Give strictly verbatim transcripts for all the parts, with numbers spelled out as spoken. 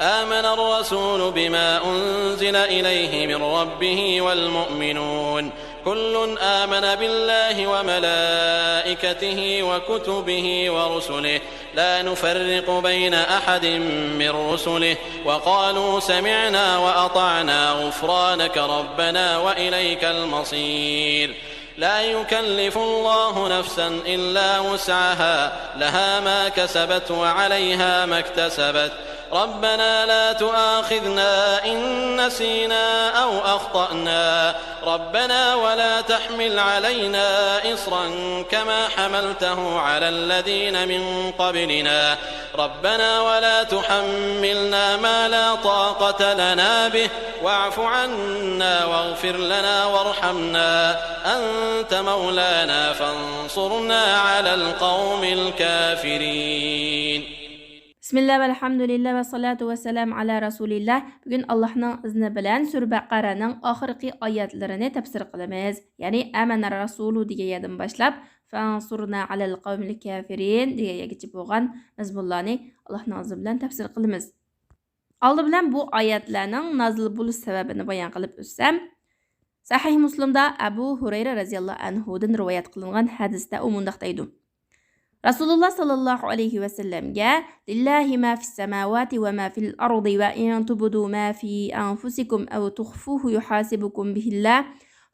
آمن الرسول بما أنزل إليه من ربه والمؤمنون، كل آمن بالله وملائكته وكتبه ورسله، لا نفرق بين أحد من رسله، وقالوا سمعنا وأطعنا، غفرانك ربنا وإليك المصير. لا يكلف الله نفسا إلا وسعها، لها ما كسبت وعليها ما اكتسبت. ربنا لا تؤاخذنا إن نسينا أو أخطأنا. ربنا ولا تحمل علينا إصرا كما حملته على الذين من قبلنا. ربنا ولا تحملنا ما لا طاقة لنا به، واعف عنا واغفر لنا وارحمنا، أنت مولانا فانصرنا على القوم الكافرين. بسم الله والحمد لله والصلاة والسلام على رسول الله. بۈگۈن ئاللاھنىڭ ئىزنى بىلەن سۈرە بەقەرەنىڭ ئاخىرقى ئايەتلىرىنى تەپسىر قىلىمىز. يەنى آمن الرسول دېگەن يەردىن باشلاپ، فانصرنا على القوم الكافرين دېگەن يەرگىچە بولغان مەزمۇنلارنى ئاللاھنىڭ ئىزنى بىلەن تەپسىر قىلىمىز. ئالدى بىلەن بۇ ئايەتلەرنىڭ نازىل بولۇش سەۋەبىنى بايان قىلىپ ئۆتسەم، سەھىھ مۇسلىمدا ئەبۇ ھۇرەيرە رەزىياللاھۇ ئەنھۇدىن رىۋايەت قىلىنغان ھەدىستە ئۇ مۇنداق دەيدۇ: رەسۇلۇللا ساللاللاھۇ ئەلەيھى ۋەسەللەمگە، لله ما في السماوات وما في الأرض وإن تبدوا ما في أنفسكم أو تخفوه يحاسبكم به الله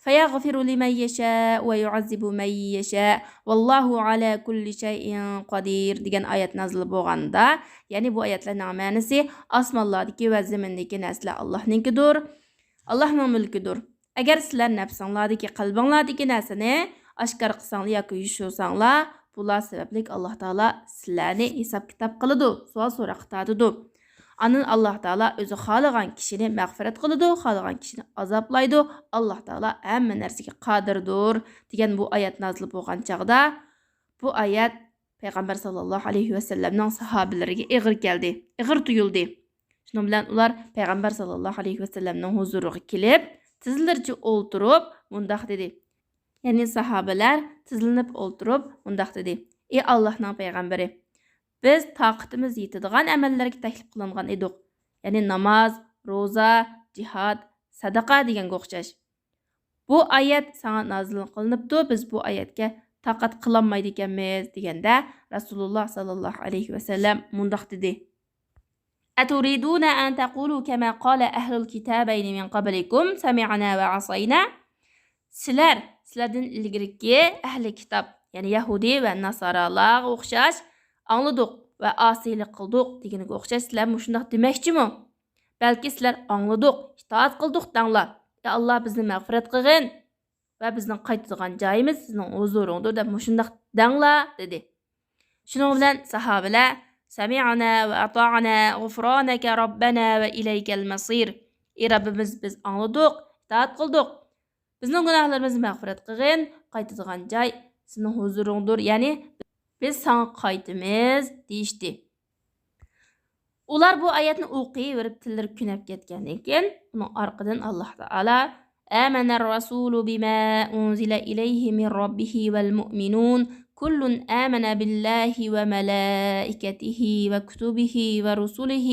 فيغفر لمن يشاء ويعذب من يشاء والله على كل شيء قدير دېگەن ئايەت نازىل بولغاندا، يەنى بۇ ئايەتلەرنىڭ مەنىسى، ئاسمانلاردىكى ۋە زېمىندىكى نەرسىلەر ئاللاھنىڭكىدۇر، ئاللاھنىڭ مۈلكىدۇر. ئەگەر سىلەر نەپسىڭلاردىكى، قەلبىڭلاردىكى نەرسىنى ئاشكارا قىلساڭلار ياكى يوشۇرساڭلار، بۇلار سەۋەبلىك ئاللاھ تائالا سىلەرنى ھېساب-كىتاب قىلىدۇ، سوئال-سوراققا تارتىدۇ. ئاندىن ئاللاھ تائالا ئۆزى خالىغان كىشىنى مەغپىرەت قىلىدۇ، خالىغان كىشىنى ئازابلايدۇ. ئاللاھ تائالا ھەممە نەرسىگە قادىردۇر، دېگەن بۇ ئايەت نازىل بولغان چاغدا، بۇ ئايەت پەيغەمبەر ساللاللاھۇ ئەلەيھى ۋەسەللەمنىڭ ساھابىلىرىگە ئېغىر كەلدى، ئېغىر تۇيۇلدى. شۇنىڭ بىلەن ئۇلار پەيغەمبەر ساللاللاھۇ ئەلەيھى ۋەسەللەمنىڭ ھۇزۇرىغا كېلىپ، تىزلىرىچە ئولتۇرۇپ مۇنداق دېدى. يەنى ساھابىلەر تىزلىنىپ ئولتۇرۇپ مۇنداق دېدى: ئى ئاللاھنىڭ پەيغەمبىرى، بىز تاقىتىمىز يېتىدىغان ئەمەللەرگە تەكلىپ قىلىنغان ئىدۇق. يەنى ناماز، روزا، جىھاد، سەدىقە دېگەنگە ئوخشاش. بۇ ئايەت ساڭا نازىل قىلىنىپتۇ، بىز بۇ ئايەتكە تاقەت قىلالمايدىكەنمىز، دېگەندە، رەسۇلۇللا ساللاللاھۇ ئەلەيھى ۋەسەللەم مۇنداق دېدى: أتريدون أن تقولوا كما قال أهل الكتابين من قبلكم سمعنا وعصينا؟ سىلەر، سىلەردىن ئىلگىرىكى ئەھلى كىتاب، يەنى يەھۇدىي ۋە ناسارالارغا ئوخشاش، ئاڭلىدۇق ۋە ئاسىيلىق قىلدۇق دېگىنىگە ئوخشاش، سىلەر مۇشۇنداق دېمەكچىمۇ؟ بەلكى سىلەر ئاڭلىدۇق، ئىتائەت قىلدۇق دەڭلار. يا ئاللا، بىزنى مەغپىرەت قىلغىن ۋە بىزنىڭ قايتىدىغان جايىمىز سىزنىڭ ھۇزۇرۇڭدۇر دەپ مۇشۇنداق دەڭلار، دېدى. شۇنىڭ بىلەن ساھابىلەر، سەمىئنا ۋە ئاتائنا، غۇفرانەكە رەببەنا ۋە ئىلەيكەل مەسىر. ئى رەببىمىز، بىز ئاڭلىدۇق، ئىتائەت قىلدۇق. بىزنىڭ گۇناھلىرىمىزنى مەغپىرەت قىلغىن، قايتىدىغان جاي سېنىڭ ھۇزۇرۇڭدۇر، يەنى بىز ساڭا قايتىمىز، دېيىشتى. ئۇلار بۇ ئايەتنى ئوقۇۋېرىپ تىللىرى كۆنۈپ كەتكەندىن كېيىن، ئۇنىڭ ئارقىدىن ئاللاھ تائالا، آمن الرسول بما أنزل إليه من ربه والمؤمنون، كل آمن بالله وملائكته وكتبه ورسله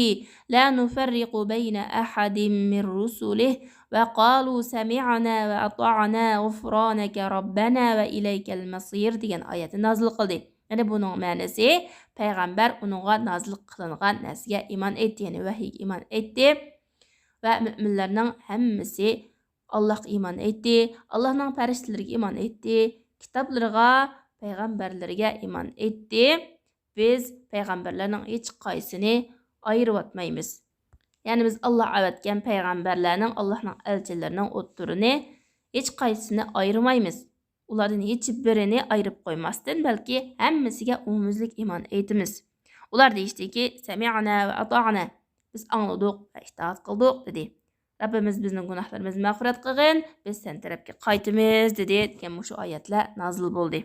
لا نفرق بين أحد من رسله وقالوا سمعنا وأطعنا غفرانك ربنا وإليك المصير دېگەن ئايەتنى نازىل قىلدى. يەنى بۇنىڭ مەنىسى، پەيغەمبەر ئۇنىڭغا نازىل قىلىنغان نەرسىگە ئىمان ئېيتتى، يەنى ۋەھىيگە ئىمان ئېيتتى ۋە مۆمىنلەرنىڭ ھەممىسى ئاللاھقا ئىمان ئېيتتى، ئاللاھنىڭ پەرىشتىلىرىگە ئىمان ئېيتتى، كىتابلىرىغا، پەيغەمبەرلىرىگە ئىمان ئېيتتى. بىز پەيغەمبەرلەرنىڭ ھېچقايسىنى ئايرىۋاتمايمىز. يەنى بىز ئاللاھ ئەۋەتكەن پەيغەمبەرلەرنىڭ، ئاللاھنىڭ ئەلچىلىرىنىڭ ئوتتۇرىنى ھېچقايسىسىنى ئايرىمايمىز. ئۇلاردىن ھېچ بىرىنى ئايرىپ قويماستىن، بەلكى ھەممىسىگە ئومۇميۈزلۈك ئىمان ئېيتىمىز. ئۇلار دېيىشتىكى، سەمىئنا ۋە ئاتائنا، بىز ئاڭلىدۇق ۋە ئىتائەت قىلدۇق، دېدى. رەببىمىز، بىزنىڭ گۇناھلىرىمىزنى مەغپىرەت قىلغىن، بىز سەن تەرەپكە قايتىمىز، دېدى، دېگەن مۇشۇ ئايەتلەر نازىل بولدى.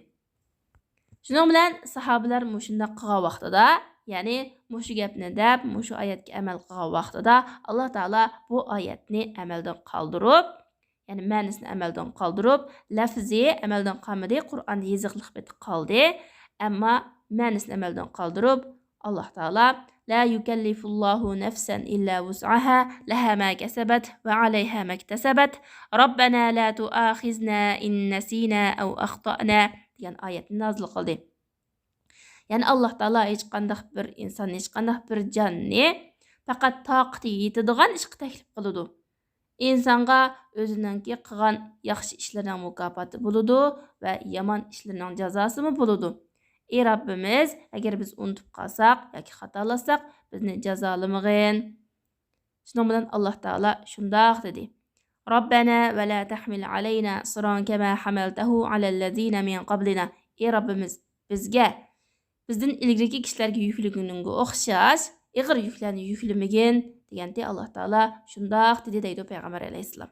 شۇنىڭ بىلەن ساھابىلەر مۇشۇنداق قىلغان ۋاقتىدا، يەنى مۇشۇ گەپنى دەپ، مۇشۇ ئايەتكە ئەمەل قىلغان ۋاقتىدا، ئاللاھ تائالا بۇ ئايەتنى ئەمەلدىن قالدۇرۇپ، يەنى مەنىسىنى ئەمەلدىن قالدۇرۇپ، لەفزى ئەمەلدىن قالمىدى، قۇرئاندا يېزىقلىق پېتى قالدى، ئەمما مەنىسىنى ئەمەلدىن قالدۇرۇپ، ئاللاھ تائالا، لا يكلف الله نفسا إلا وسعها، لها ما كسبت وعليها ما اكتسبت، ربنا لا تؤاخذنا إن نسينا أو أخطأنا دېگەن ئايەتنى نازىل قىلدى. يەنى ئاللاھ تائالا ھېچقانداق بىر ئىنسان، ھېچقانداق بىر جاننى پەقەت تاقىتى يېتىدىغان ئىشقا تەكلىپ قىلىدۇ. ئىنسانغا ئۆزىنىڭكى قىلغان ياخشى ئىشلىرىنىڭ مۇكاپاتى بولىدۇ ۋە يامان ئىشلىرىنىڭ جازاسىمۇ بولىدۇ. ئى رەببىمىز، ئەگەر بىز ئۇنتۇپ قالساق ياكى خاتالاشساق، بىزنى جازالىمىغىن. شۇنىڭ بىلەن ئاللاھ تائالا شۇنداق دېدى: ربنا ولا تحمل علينا إصرا كما حملته على الذين من قبلنا. ئى رەببىمىز، بىزگە بىزدىن ئىلگىرىكى كىشىلەرگە يۈكلىگىنىڭگە ئوخشاش ئېغىر يۈكلەرنى يۈكلىمىگىن، دېگەنتى. ئاللاھ تائالا شۇنداق دېدى دەيدۇ پەيغەمبەر ئەلەيھىسسالام.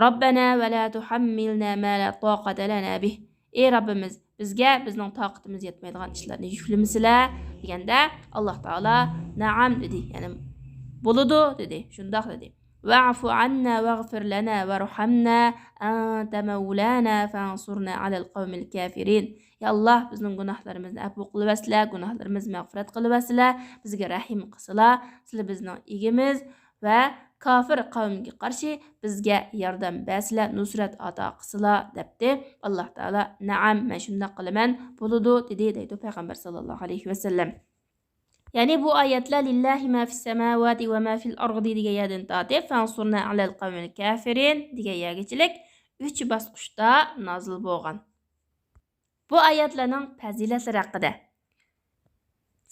ربنا ولا تحملنا ما لا طاقة لنا به. ئى رەببىمىز، بىزگە بىزنىڭ تاقىتىمىز يەتمەيدىغان ئىشلارنى يۈكلىمىسىلە، دېگەندە ئاللاھ تائالا نەئەم دېدى، يەنى بولىدۇ دېدى، شۇنداق دېدى. واعف عنا واغفر لنا وارحمنا أنت مولانا فانصرنا على القوم الكافرين. يا ئاللاھ، بىزنىڭ گۇناھلىرىمىزنى ئەپۇ قىلىۋەتسىلە، گۇناھلىرىمىزنى مەغپىرەت قىلىۋەتسىلە، بىزگە رەھىم قىلسىلا، سىلە بىزنىڭ ئىگىمىز ۋە كاپىر قەۋمگە قارشى بىزگە ياردەم بەرسىلە، نۇسرەت ئاتا قىلسىلا، دەپتى. ئاللاھ تائالا، نەئەم، مەن شۇنداق قىلىمەن، بولىدۇ، دېدى، دەيدۇ پەيغەمبەر ساللاللاھۇ ئەلەيھى ۋەسەللەم. يەنى بۇ ئايەتلەر لله ما في السماوات وما في الأرض دېگەن يەردىن تارتىپ فانصرنا على القوم الكافرين دېگەن يەرگىچىلىك ئۈچ باسقۇچتا نازىل بولغان. بۇ ئايەتلەرنىڭ پەزىلەتلىرى ھەققىدە.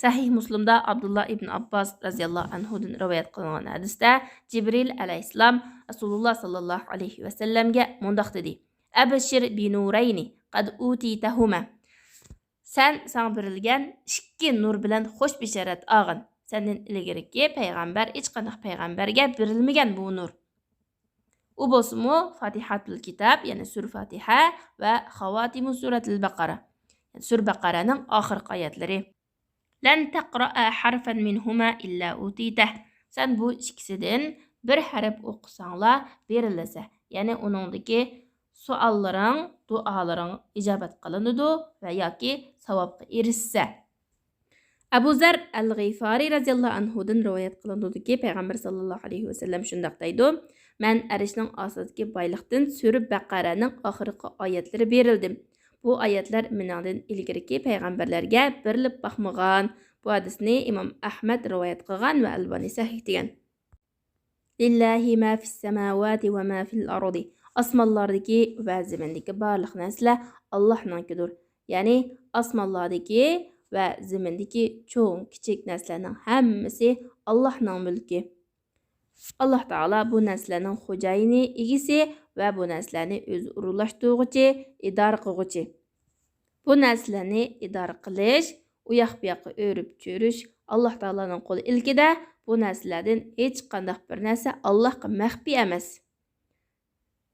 سەھىھ مۇسلىمدا ئابدۇللا ئىبن ئابباس رەزىياللاھۇ ئەنھۇدىن رىۋايەت قىلىنغان ھەدىستە جىبرىل ئەلەيھىسسالام رەسۇلۇللا ساللاللاھۇ ئەلەيھى ۋەسەللەمگە مۇنداق دېدى: أبشر بنورين قد أوتيتهما. سەن ساڭا بېرىلگەن ئىككى نۇر بىلەن خوش بېشارەت ئالغىن. سەندىن ئىلگىرىكى پەيغەمبەر، ھېچقانداق پەيغەمبەرگە بېرىلمىگەن بۇ نۇر. ئۇ بولسىمۇ فاتىھەتۇل كىتاب، يەنى سۈرە فاتىھە ۋە خواتىمۇ سۈرەتىل بەقەرە، يەنى سۈرە بەقەرەنىڭ ئاخىرقى ئايەتلىرى. لن تقرأ حرفا منهما إلا أوتيته. سەن بۇ ئىككىسىدىن بىر ھەرپ ئوقۇساڭلا بېرىلىسە، يەنى ئۇنىڭدىكى سوئاللىرىڭ، دۇئالىرىڭ ئىجابەت قىلىنىدۇ ۋە ياكى ساۋابقا ئېرىشسە. ئەبۇ زەر ئەل غىفارى رەزىياللاھۇ ئەنھۇدىن رىۋايەت قىلىنىدۇكى، پەيغەمبەر ساللاللاھۇ ئەلەيھى ۋەسەللەم شۇنداق دەيدۇ: مەن ئەرشنىڭ ئاستىدىكى بايلىقتىن سۈرە بەقەرەنىڭ ئاخىرقى ئايەتلىرى بېرىلدىم. بۇ ئايەتلەر مېنىڭدىن ئىلگىرىكى پەيغەمبەرلەرگە بېرىلىپ باقمىغان. بۇ ھەدىسنى ئىمام ئەھمەد رىۋايەت قىلغان ۋە ئەلبانى سەھىھ دېگەن. لله ما في السماوات وما في الأرض. ئاسمانلاردىكى ۋە زېمىندىكى بارلىق نەرسىلەر ئاللاھنىڭكىدۇر. يەنى ئاسمانلاردىكى ۋە زېمىندىكى چوڭ، كىچىك نەرسىلەرنىڭ ھەممىسى ئاللاھنىڭ مۈلكى. ئاللاھ تائالا بۇ نەرسىلەرنىڭ خوجايىنى، ئىگىسى ۋە بۇ نەرسىلەرنى ئۆزى ئورۇنلاشتۇرغۇچى، ئىدارە قىلغۇچى. بۇ نەرسىلەرنى ئىدارە قىلىش، ئۇياق-بۇياققا ئۆرۈپ چۆرۈش ئاللاھ تائالانىڭ قول ئىلكىدە. بۇ نەرسىلەردىن ھېچقانداق بىر نەرسە ئاللاھقا مەخپىي ئەمەس.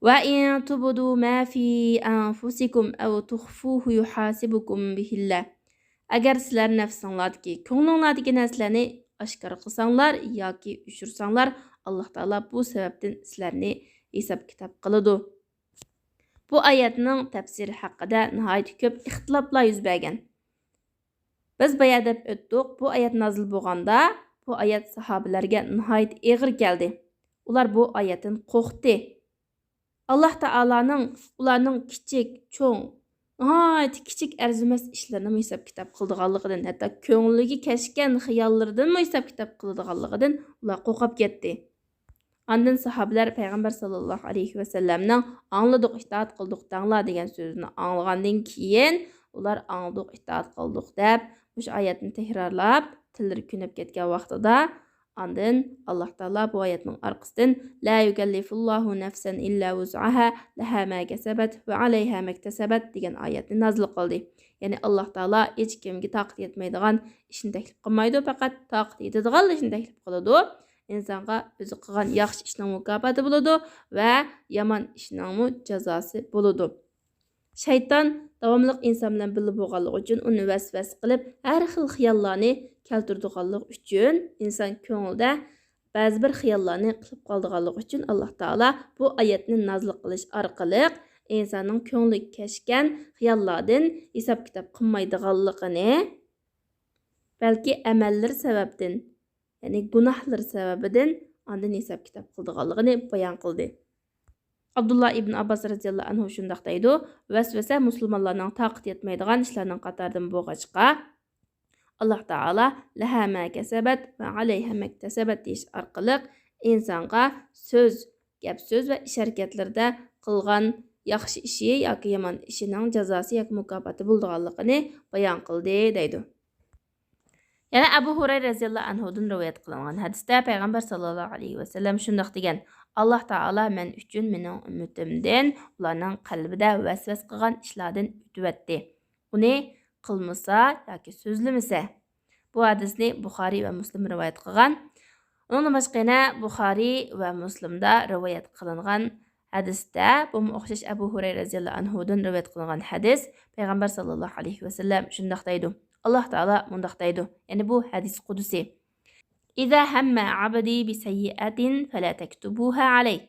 وإن تبدوا ما في أنفسكم أو تخفوه يحاسبكم به الله. ئەگەر سىلەر نەپسىڭلاردىكى، كۆڭلۈڭلاردىكى نەرسىلەرنى ئاشكارا قىلساڭلار ياكى ئۆچۈرسەڭلار، ئاللاھ تائالا بۇ سەۋەبتىن سىلەرنى ھېساب-كىتاب قىلىدۇ. بۇ ئايەتنىڭ تەپسىرى ھەققىدە ناھايىتى كۆپ ئىختىلاپلار يۈز بەرگەن. بىز بايا دەپ ئۆتتۇق، بۇ ئايەت نازىل بولغاندا، بۇ ئايەت ساھابىلەرگە ناھايىتى ئېغىر كەلدى. ئۇلار بۇ ئايەتتىن قورقتى. ئاللاھ تائالانىڭ ئۇلارنىڭ كىچىك، چوڭ، ناھايىتى كىچىك، ئەرزىمەس ئىشلىرىنىمۇ ھېساب-كىتاب قىلىدىغانلىقىدىن، ھەتتا كۆڭلىگە كەچكەن خىياللىرىدىنمۇ ھېساب-كىتاب قىلىدىغانلىقىدىن ئۇلار قورقۇپ كەتتى. ئاندىن ساھابىلەر پەيغەمبەر ساللاللاھۇ ئەلەيھى ۋەسەللەمنىڭ «ئاڭلىدۇق، ئىتائەت قىلدۇق دەڭلار» دېگەن سۆزىنى ئاڭلىغاندىن كېيىن، ئۇلار «ئاڭلىدۇق، ئىتائەت قىلدۇق» دەپ، مۇشۇ ئايەتنى تەكرارلاپ، تىللىرى كۆينەپ كەتكەن ۋاقتىدا، ئاندىن ئاللاھ تائالا بۇ ئايەتنىڭ ئارقىسىدىن «لا يكلف الله نفسا إلا وسعها، لها ما كسبت وعليها ما اكتسبت» دېگەن ئايەتنى نازىل قىلدى. يەنى ئاللاھ تائالا ھېچكىمگە تاقىتى يەتمەيدىغان ئىشنى تەكلىپ قىلمايدۇ، پەقەت تاقىتى يېتىدىغانلا ئىشنى تەكلىپ قىلىدۇ. ئىنسانغا ئۆزى قىلغان ياخشى ئىشنىڭ مۇكاپاتى بولىدۇ ۋە يامان ئىشنىڭمۇ جازاسى بولىدۇ. شەيتان داۋاملىق ئىنسان بىلەن بىللە بولغانلىقى ئۈچۈن، ئۇنى ۋەسۋەسە قىلىپ، ھەر خىل خىياللارنى كەلتۈرىدىغانلىقى ئۈچۈن، ئىنسان كۆڭلىدە بەزى بىر خىياللارنى قىلىپ قالىدىغانلىقى ئۈچۈن، ئاللاھ تائالا بۇ ئايەتنى نازىل قىلىش ئارقىلىق ئىنساننىڭ كۆڭلىگە كەچكەن خىياللاردىن ھېساب-كىتاب قىلمايدىغانلىقىنى، بەلكى ئەمەللىرى سەۋەبىدىن، يەنى گۇناھلىرى سەۋەبىدىن ئاندىن ھېساب-كىتاب قىلىدىغانلىقىنى بايان قىلدى. ئابدۇللا ئىبن ئابباس رەزىياللاھۇ ئەنھۇ شۇنداق دەيدۇ: ۋەسۋەسە مۇسۇلمانلارنىڭ تاقىتى يەتمەيدىغان ئىشلارنىڭ قاتارىدىن بولغاچقا، ئاللاھ تائالا «لەھا ما كەسەبەت ۋە ئەلەيھا مەكتەسەبەت» دېيىش ئارقىلىق ئىنسانغا سۆز، گەپ-سۆز ۋە ئىش-ھەرىكەتلىرىدە قىلغان ياخشى ئىشى ياكى يامان ئىشىنىڭ جازاسى ياكى مۇكاپاتى بولىدىغانلىقىنى بايان قىلدى، دەيدۇ. يەنە ئەبۇ ھۇرەيرە رەزىياللاھۇ ئەنھۇدىن رىۋايەت قىلىنغان ھەدىستە پەيغەمبەر ساللاللاھۇ ئەلەيھى ۋەسەللەم شۇنداق دېگەن: «ئاللاھ تائالا مەن ئۈچۈن مېنىڭ ئۈممىتىمدىن ئۇلارنىڭ قەلبىدە ۋەسۋەسە قىلغان ئىشلاردىن ئۆتۈۋەتتى، ئۇنى قىلمىسا ياكى سۆزلىمىسە.» بۇ ھەدىسنى بۇخارىي ۋە مۇسلىم رىۋايەت قىلغان. ئۇنىڭدىن باشقا يەنە بۇخارىي ۋە مۇسلىمدا رىۋايەت قىلىنغان ھەدىستە، بۇمۇ ئوخشاش ئەبۇ ھۇرەيرە رەزىياللاھۇ ئەنھۇدىن رىۋايەت قىلىنغان ھەدىس، پەيغەمبەر ساللاللاھۇ ئەلەيھى ۋەسەللەم شۇنداق دەيدۇ، ئاللاھ تائالا مۇنداق دەيدۇ، يەنى بۇ ھەدىس قۇدسى: «ئىزا ھەممە ئەبدى بىسەييئەتىن فەلا تەكتۇبۇھا ئەلەيھ.»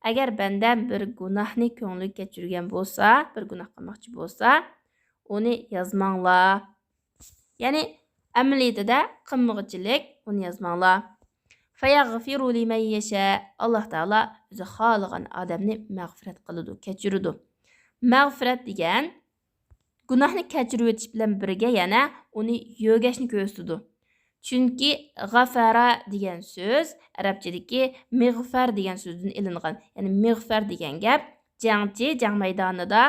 ئەگەر بەندەم بىر گۇناھنى كۆڭلىگە كەچۈرگەن بولسا، بىر گۇناھ قىلماقچى بولسا، ئۇنى يازماڭلار. يەنى ئەمەلىيىتىدە قىلمىغۇچىلىك، ئۇنى يازماڭلار. فەيەغفىرۇ لىمەن يەشا. ئاللاھ تائالا ئۆزى خالىغان ئادەمنى مەغپىرەت قىلىدۇ، كەچۈرىدۇ. مەغپىرەت دېگەن گۇناھنى كەچۈرۈۋېتىش بىلەن بىرگە يەنە ئۇنى يۆگەشنى كۆرسىتىدۇ. چۈنكى غەفەرە دېگەن سۆز ئەرەبچىدىكى مىغفەر دېگەن سۆزدىن ئېلىنغان. يەنى مىغفەر دېگەن گەپ جەڭچى جەڭ مەيدانىدا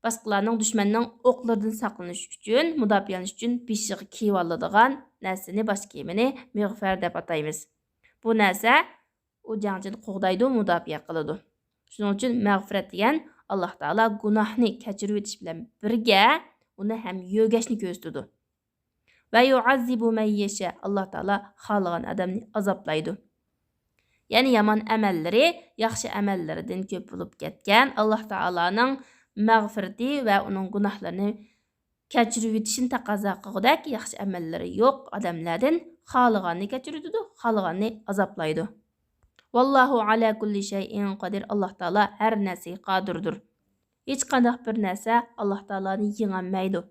باشقىلارنىڭ، دۈشمەننىڭ ئوقلىرىدىن ساقلىنىش ئۈچۈن، مۇداپىئەلىنىش ئۈچۈن بېشىغا كىيىۋالىدىغان نەرسىنى، باش كىيىمىنى مىغفەر دەپ ئاتايمىز. بۇ نەرسە ئۇ جەڭچىنى قوغدايدۇ، مۇداپىئە قىلىدۇ. شۇنىڭ ئۈچۈن مەغپىرەت دېگەن ئاللاھ تائالا گۇناھنى كەچۈرۈۋېتىش بىلەن بىرگە ئۇنى ھەم يۆگەشنى كۆرسىتىدۇ. ۋە يۇئەززىبۇ مەن يەشا، ئاللاھ تائالا خالىغان ئادەمنى ئازابلايدۇ. يەنى يامان ئەمەللىرى ياخشى ئەمەللىرىدىن كۆپ بولۇپ كەتكەن، ئاللاھ تائالانىڭ مەغپىرىتى ۋە ئۇنىڭ گۇناھلىرىنى كەچۈرۈۋېتىشىنى تەقەززا قىلغۇدەك ياخشى ئەمەللىرى يوق ئادەملەردىن خالىغاننى كەچۈرۈۋېتىدۇ، خالىغاننى ئازابلايدۇ. ۋاللاھۇ ئەلا كۇللى شەيئىن قادىر، ئاللاھ تائالا ھەر نەرسىگە قادىردۇر. ھېچقانداق بىر نەرسە ئاللاھ تائالانى يېڭەلمەيدۇ.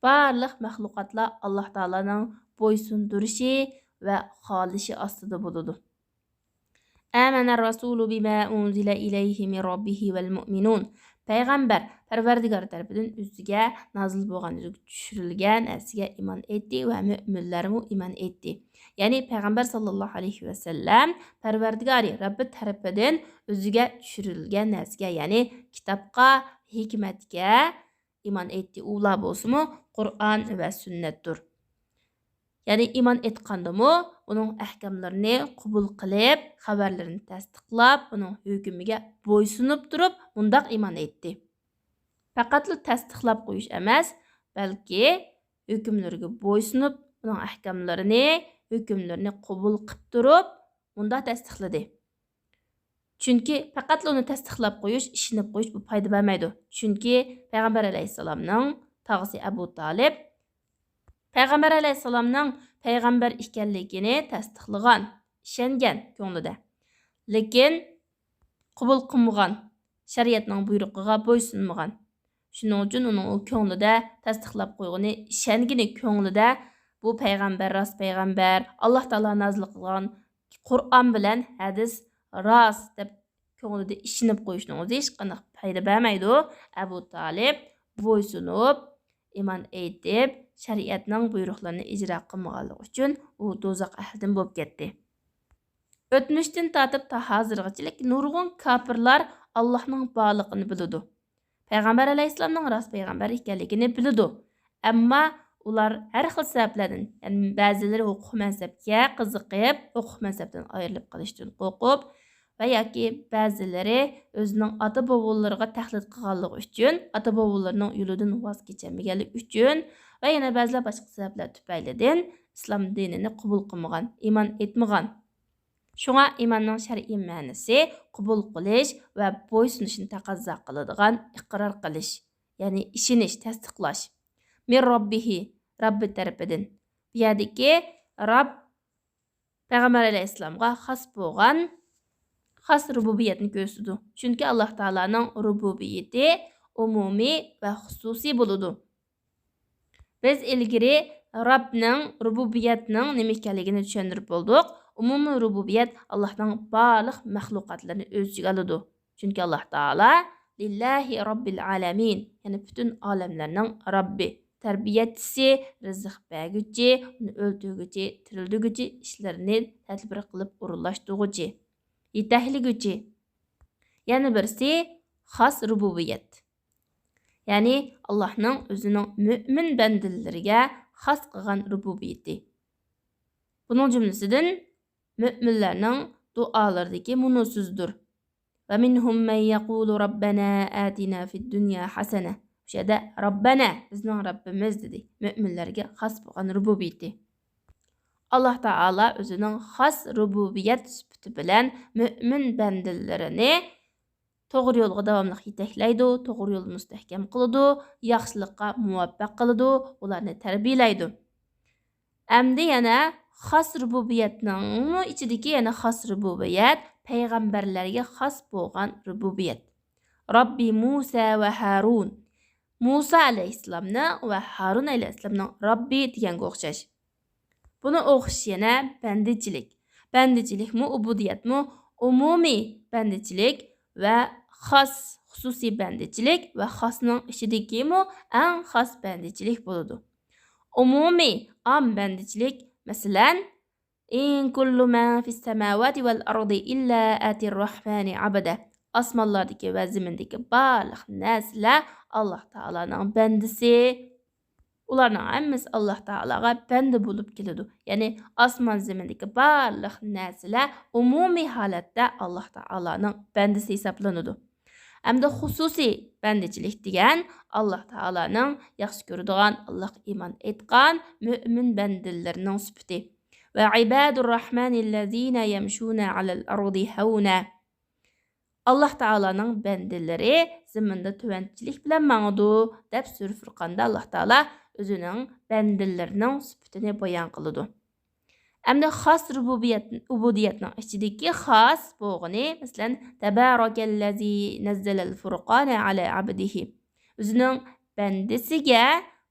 بارلىق مەخلۇقاتلار ئاللاھ تائالانىڭ بويسۇندۇرۇشى ۋە خالىشى ئاستىدا بولىدۇ. ئامەنە رەسۇلۇ بىما ئۇنزىلە ئىلەيھى مىن رەببىھى ۋەل مۇئمىنۇن. پەيغەمبەر پەرۋەردىگار تەرىپىدىن ئۆزىگە نازىل بولغان، ئۆزىگە چۈشۈرۈلگەن نەرسىگە ئىمان ئېيتتى ۋە مۆمىنلەرمۇ ئىمان ئېيتتى. يەنى پەيغەمبەر ساللاللاھۇ ئەلەيھى ۋەسەللەم پەرۋەردىگارى رەببى تەرىپىدىن ئۆزىگە چۈشۈرۈلگەن نەرسىگە، يەنى كىتابقا، ھېكمەتكە ئىمان ئېيتتى. ئۇلار بولسىمۇ قۇرئان ۋە سۈننەتتۇر. يەنى ئىمان ئېيتقاندىمۇ ئۇنىڭ ئەھكاملىرىنى قوبۇل قىلىپ، خەۋەرلىرىنى تەستىقلاپ، ئۇنىڭ ھۆكمىگە بويسۇنۇپ تۇرۇپ مۇنداق ئىمان ئېيتتى. پەقەتلا تەستىقلاپ قويۇش ئەمەس، بەلكى ھۆكۈملىرىگە بويسۇنۇپ، ئۇنىڭ ئەھكاملىرىنى، ھۆكۈملىرىنى قوبۇل قىپ تۇرۇپ مۇنداق تەستىقلىدى. چۈنكى پەقەتلا ئۇنى تەستىقلاپ قويۇش، ئىشىنىپ قويۇش بۇ پايدا بەرمەيدۇ. چۈنكى پەيغەمبەر ئەلەيھىسسالامنىڭ تاغىسى ئەبۇ تالىپ پەيغەمبەر ئەلەيھىسسالامنىڭ پەيغەمبەر ئىكەنلىكىنى تەستىقلىغان، ئىشەنگەن كۆڭلىدە. لېكىن قوبۇل قىلمىغان، شەرىئەتنىڭ بۇيرۇقىغا بويسۇنمىغان. شۇنىڭ ئۈچۈن ئۇنىڭ ئۇ كۆڭلىدە تەستىقلاپ قويغىنى، ئىشەنگىنى كۆڭلىدە بۇ پەيغەمبەر راست پەيغەمبەر، ئاللاھ تائالا نازىل قىلغان قۇرئان بىلەن ھەدىس راست دەپ كۆڭلىدە ئىشىنىپ قويۇشنىڭ ئۆزى ھېچقانداق پايدا بەرمەيدۇ. ئەبۇ تالىپ بويسۇنۇپ، ئىمان ئېيتىپ، شەرىئەتنىڭ بۇيرۇقلىرىنى ئىجرا قىلمىغانلىقى ئۈچۈن ئۇ دوزاخ ئەھلىدىن بولۇپ كەتتى. ئۆتمۈشتىن تارتىپ تا ھازىرغىچىلىك نۇرغۇن كاپىرلار ئاللاھنىڭ بارلىقىنى بىلىدۇ. پەيغەمبەر ئەلەيھىسسالامنىڭ راست پەيغەمبەر ئىكەنلىكىنى بىلىدۇ. ئەمما ئۇلار ھەر خىل سەۋەبلەردىن، يەنى بەزىلىرى ھوقۇق مەنسەپكە قىزىقىپ، ھوقۇق مەنسەپتىن ئايرىلىپ قېلىشتىن قورقۇپ ۋە ياكى بەزىلىرى ئۆزىنىڭ ئاتا-بوۋىلىرىغا تەقلىد قىلغانلىقى ئۈچۈن، ئاتا-بوۋىلىرىنىڭ يولىدىن ۋاز كېچەلمىگەنلىكى ئۈچۈن ۋە يەنە بەزىلەر باشقا سەۋەبلەر تۈپەيلىدىن ئىسلام دىنىنى قوبۇل قىلمىغان، ئىمان ئېيتمىغان. شۇڭا ئىماننىڭ شەرئىي مەنىسى قوبۇل قىلىش ۋە بويسۇنۇشنى تەقەززا قىلىدىغان ئىقرار قىلىش، يەنى ئىشىنىش، تەستىقلاش. مىن رەببىھى، رەببى تەرىپىدىن. بۇ يەردىكى رەب پەيغەمبەر ئەلەيھىسسالامغا خاس بولغان خاس رۇبۇبىيەتنى كۆرسىتىدۇ. چۈنكى ئاللاھ تائالانىڭ رۇبۇبىيىتى ئومۇمىي ۋە خۇسۇسىي بولىدۇ. بىز ئىلگىرى رەبنىڭ، رۇبۇبىيەتنىڭ نېمە ئىكەنلىكىنى چۈشەندۈرۈپ بولدۇق. ئومۇمىي رۇبۇبىيەت ئاللاھنىڭ بارلىق مەخلۇقاتلىرىنى ئۆز ئىچىگە ئالىدۇ. چۈنكى ئاللاھ تائالا لىللاھى رەببىل ئالەمىن، يەنى پۈتۈن ئالەملەرنىڭ رەببى، تەربىيەتچىسى، رىزىق بەرگۈچى، ئۇنى ئۆلتۈرگۈچى، تىرىلدۈرگۈچى، ئىشلىرىنى تەدبىر قىلىپ ئورۇنلاشتۇرغۇچى، يېتەكلىگۈچى. يەنە بىرسى خاس رۇبۇبىيەت. يەنى ئاللاھنىڭ ئۆزىنىڭ مۆمىن بەندىلىرىگە خاس قىلغان رۇبۇبىيىتى. بۇنىڭ جۈملىسىدىن مۆمىنلەرنىڭ دۇئالىرىدىكى مۇنۇ سۆزدۇر. ومنهم من يقول ربنا آتنا في الدنيا حسنة. شۇ يەردە رەببەنە، بىزنىڭ رەببىمىز دېدى. مۆمىنلەرگە خاس بولغان رۇبۇبىيىتى. ئاللاھ تائالا ئۆزىنىڭ خاس رۇبۇبىيەت سۈپىتى بىلەن مۆمىن بەندىلىرىنى توغرا يولغا داۋاملىق يېتەكلەيدۇ، توغرا يولنى مۇستەھكەم قىلىدۇ، ياخشىلىققا مۇۋەپپەق قىلىدۇ، ئۇلارنى تەربىيەلەيدۇ. ئەمدى يەنە خاس رۇبۇبىيەتنىڭمۇ ئىچىدىكى يەنە خاس رۇبۇبىيەت، پەيغەمبەرلەرگە خاس بولغان رۇبۇبىيەت. رەببى مۇسا ۋە ھارۇن. مۇسا ئەلەيھىسسالامنىڭ ۋە ھارۇن ئەلەيھىسسالامنىڭ رەببى دېگەنگە ئوخشاش. بۇنى ئوخشىشى يەنە بەندىچىلىك. بەندىچىلىكمۇ ئۇبۇدىيەتمۇ ئومۇمىي بەندىچىلىك ۋە خاس، خۇسۇسىي بەندىچىلىك ۋە خاسنىڭ ئىچىدىكىمۇ ئەڭ خاس بەندىچىلىك بولىدۇ. ئومۇمىي، ئام بەندىچىلىك، مەسىلەن، إن كل من في السماوات والأرض إلا آتي الرحمن عبدا. ئاسمانلاردىكى ۋە زېمىندىكى بارلىق نەرسىلەر ئاللاھ تائالانىڭ بەندىسى. ئۇلارنىڭ ھەممىسى ئاللاھ تائالاغا بەندە بولۇپ كېلىدۇ. يەنى ئاسمان زېمىندىكى بارلىق نەرسىلەر ئومۇمىي ھالەتتە ئاللاھ تائالانىڭ بەندىسى ھېسابلىنىدۇ. ئەمدى خۇسۇسىي بەندىچىلىك دېگەن ئاللاھ تائالانىڭ ياخشى كۆرىدىغان، ئاللاھقا ئىمان ئېيتقان مۆمىن بەندىلىرىنىڭ سۈپىتى. وعباد الرحمن الذين يمشون على الأرض هونا. ئاللاھ تائالانىڭ بەندىلىرى زېمىندا تۆۋەنچىلىك بىلەن ماڭىدۇ، دەپ سۈرە فۇرقاندا ئاللاھ تائالا ئۆزىنىڭ بەندىلىرىنىڭ سۈپىتىنى بايان قىلىدۇ. ئەمدى خاس رۇبۇبىيەت، ئۇبۇدىيەتنىڭ ئىچىدىكى خاس بولغىنى، مەسىلەن، تبارك الذي نزل الفرقان على عبده. ئۆزىنىڭ بەندىسىگە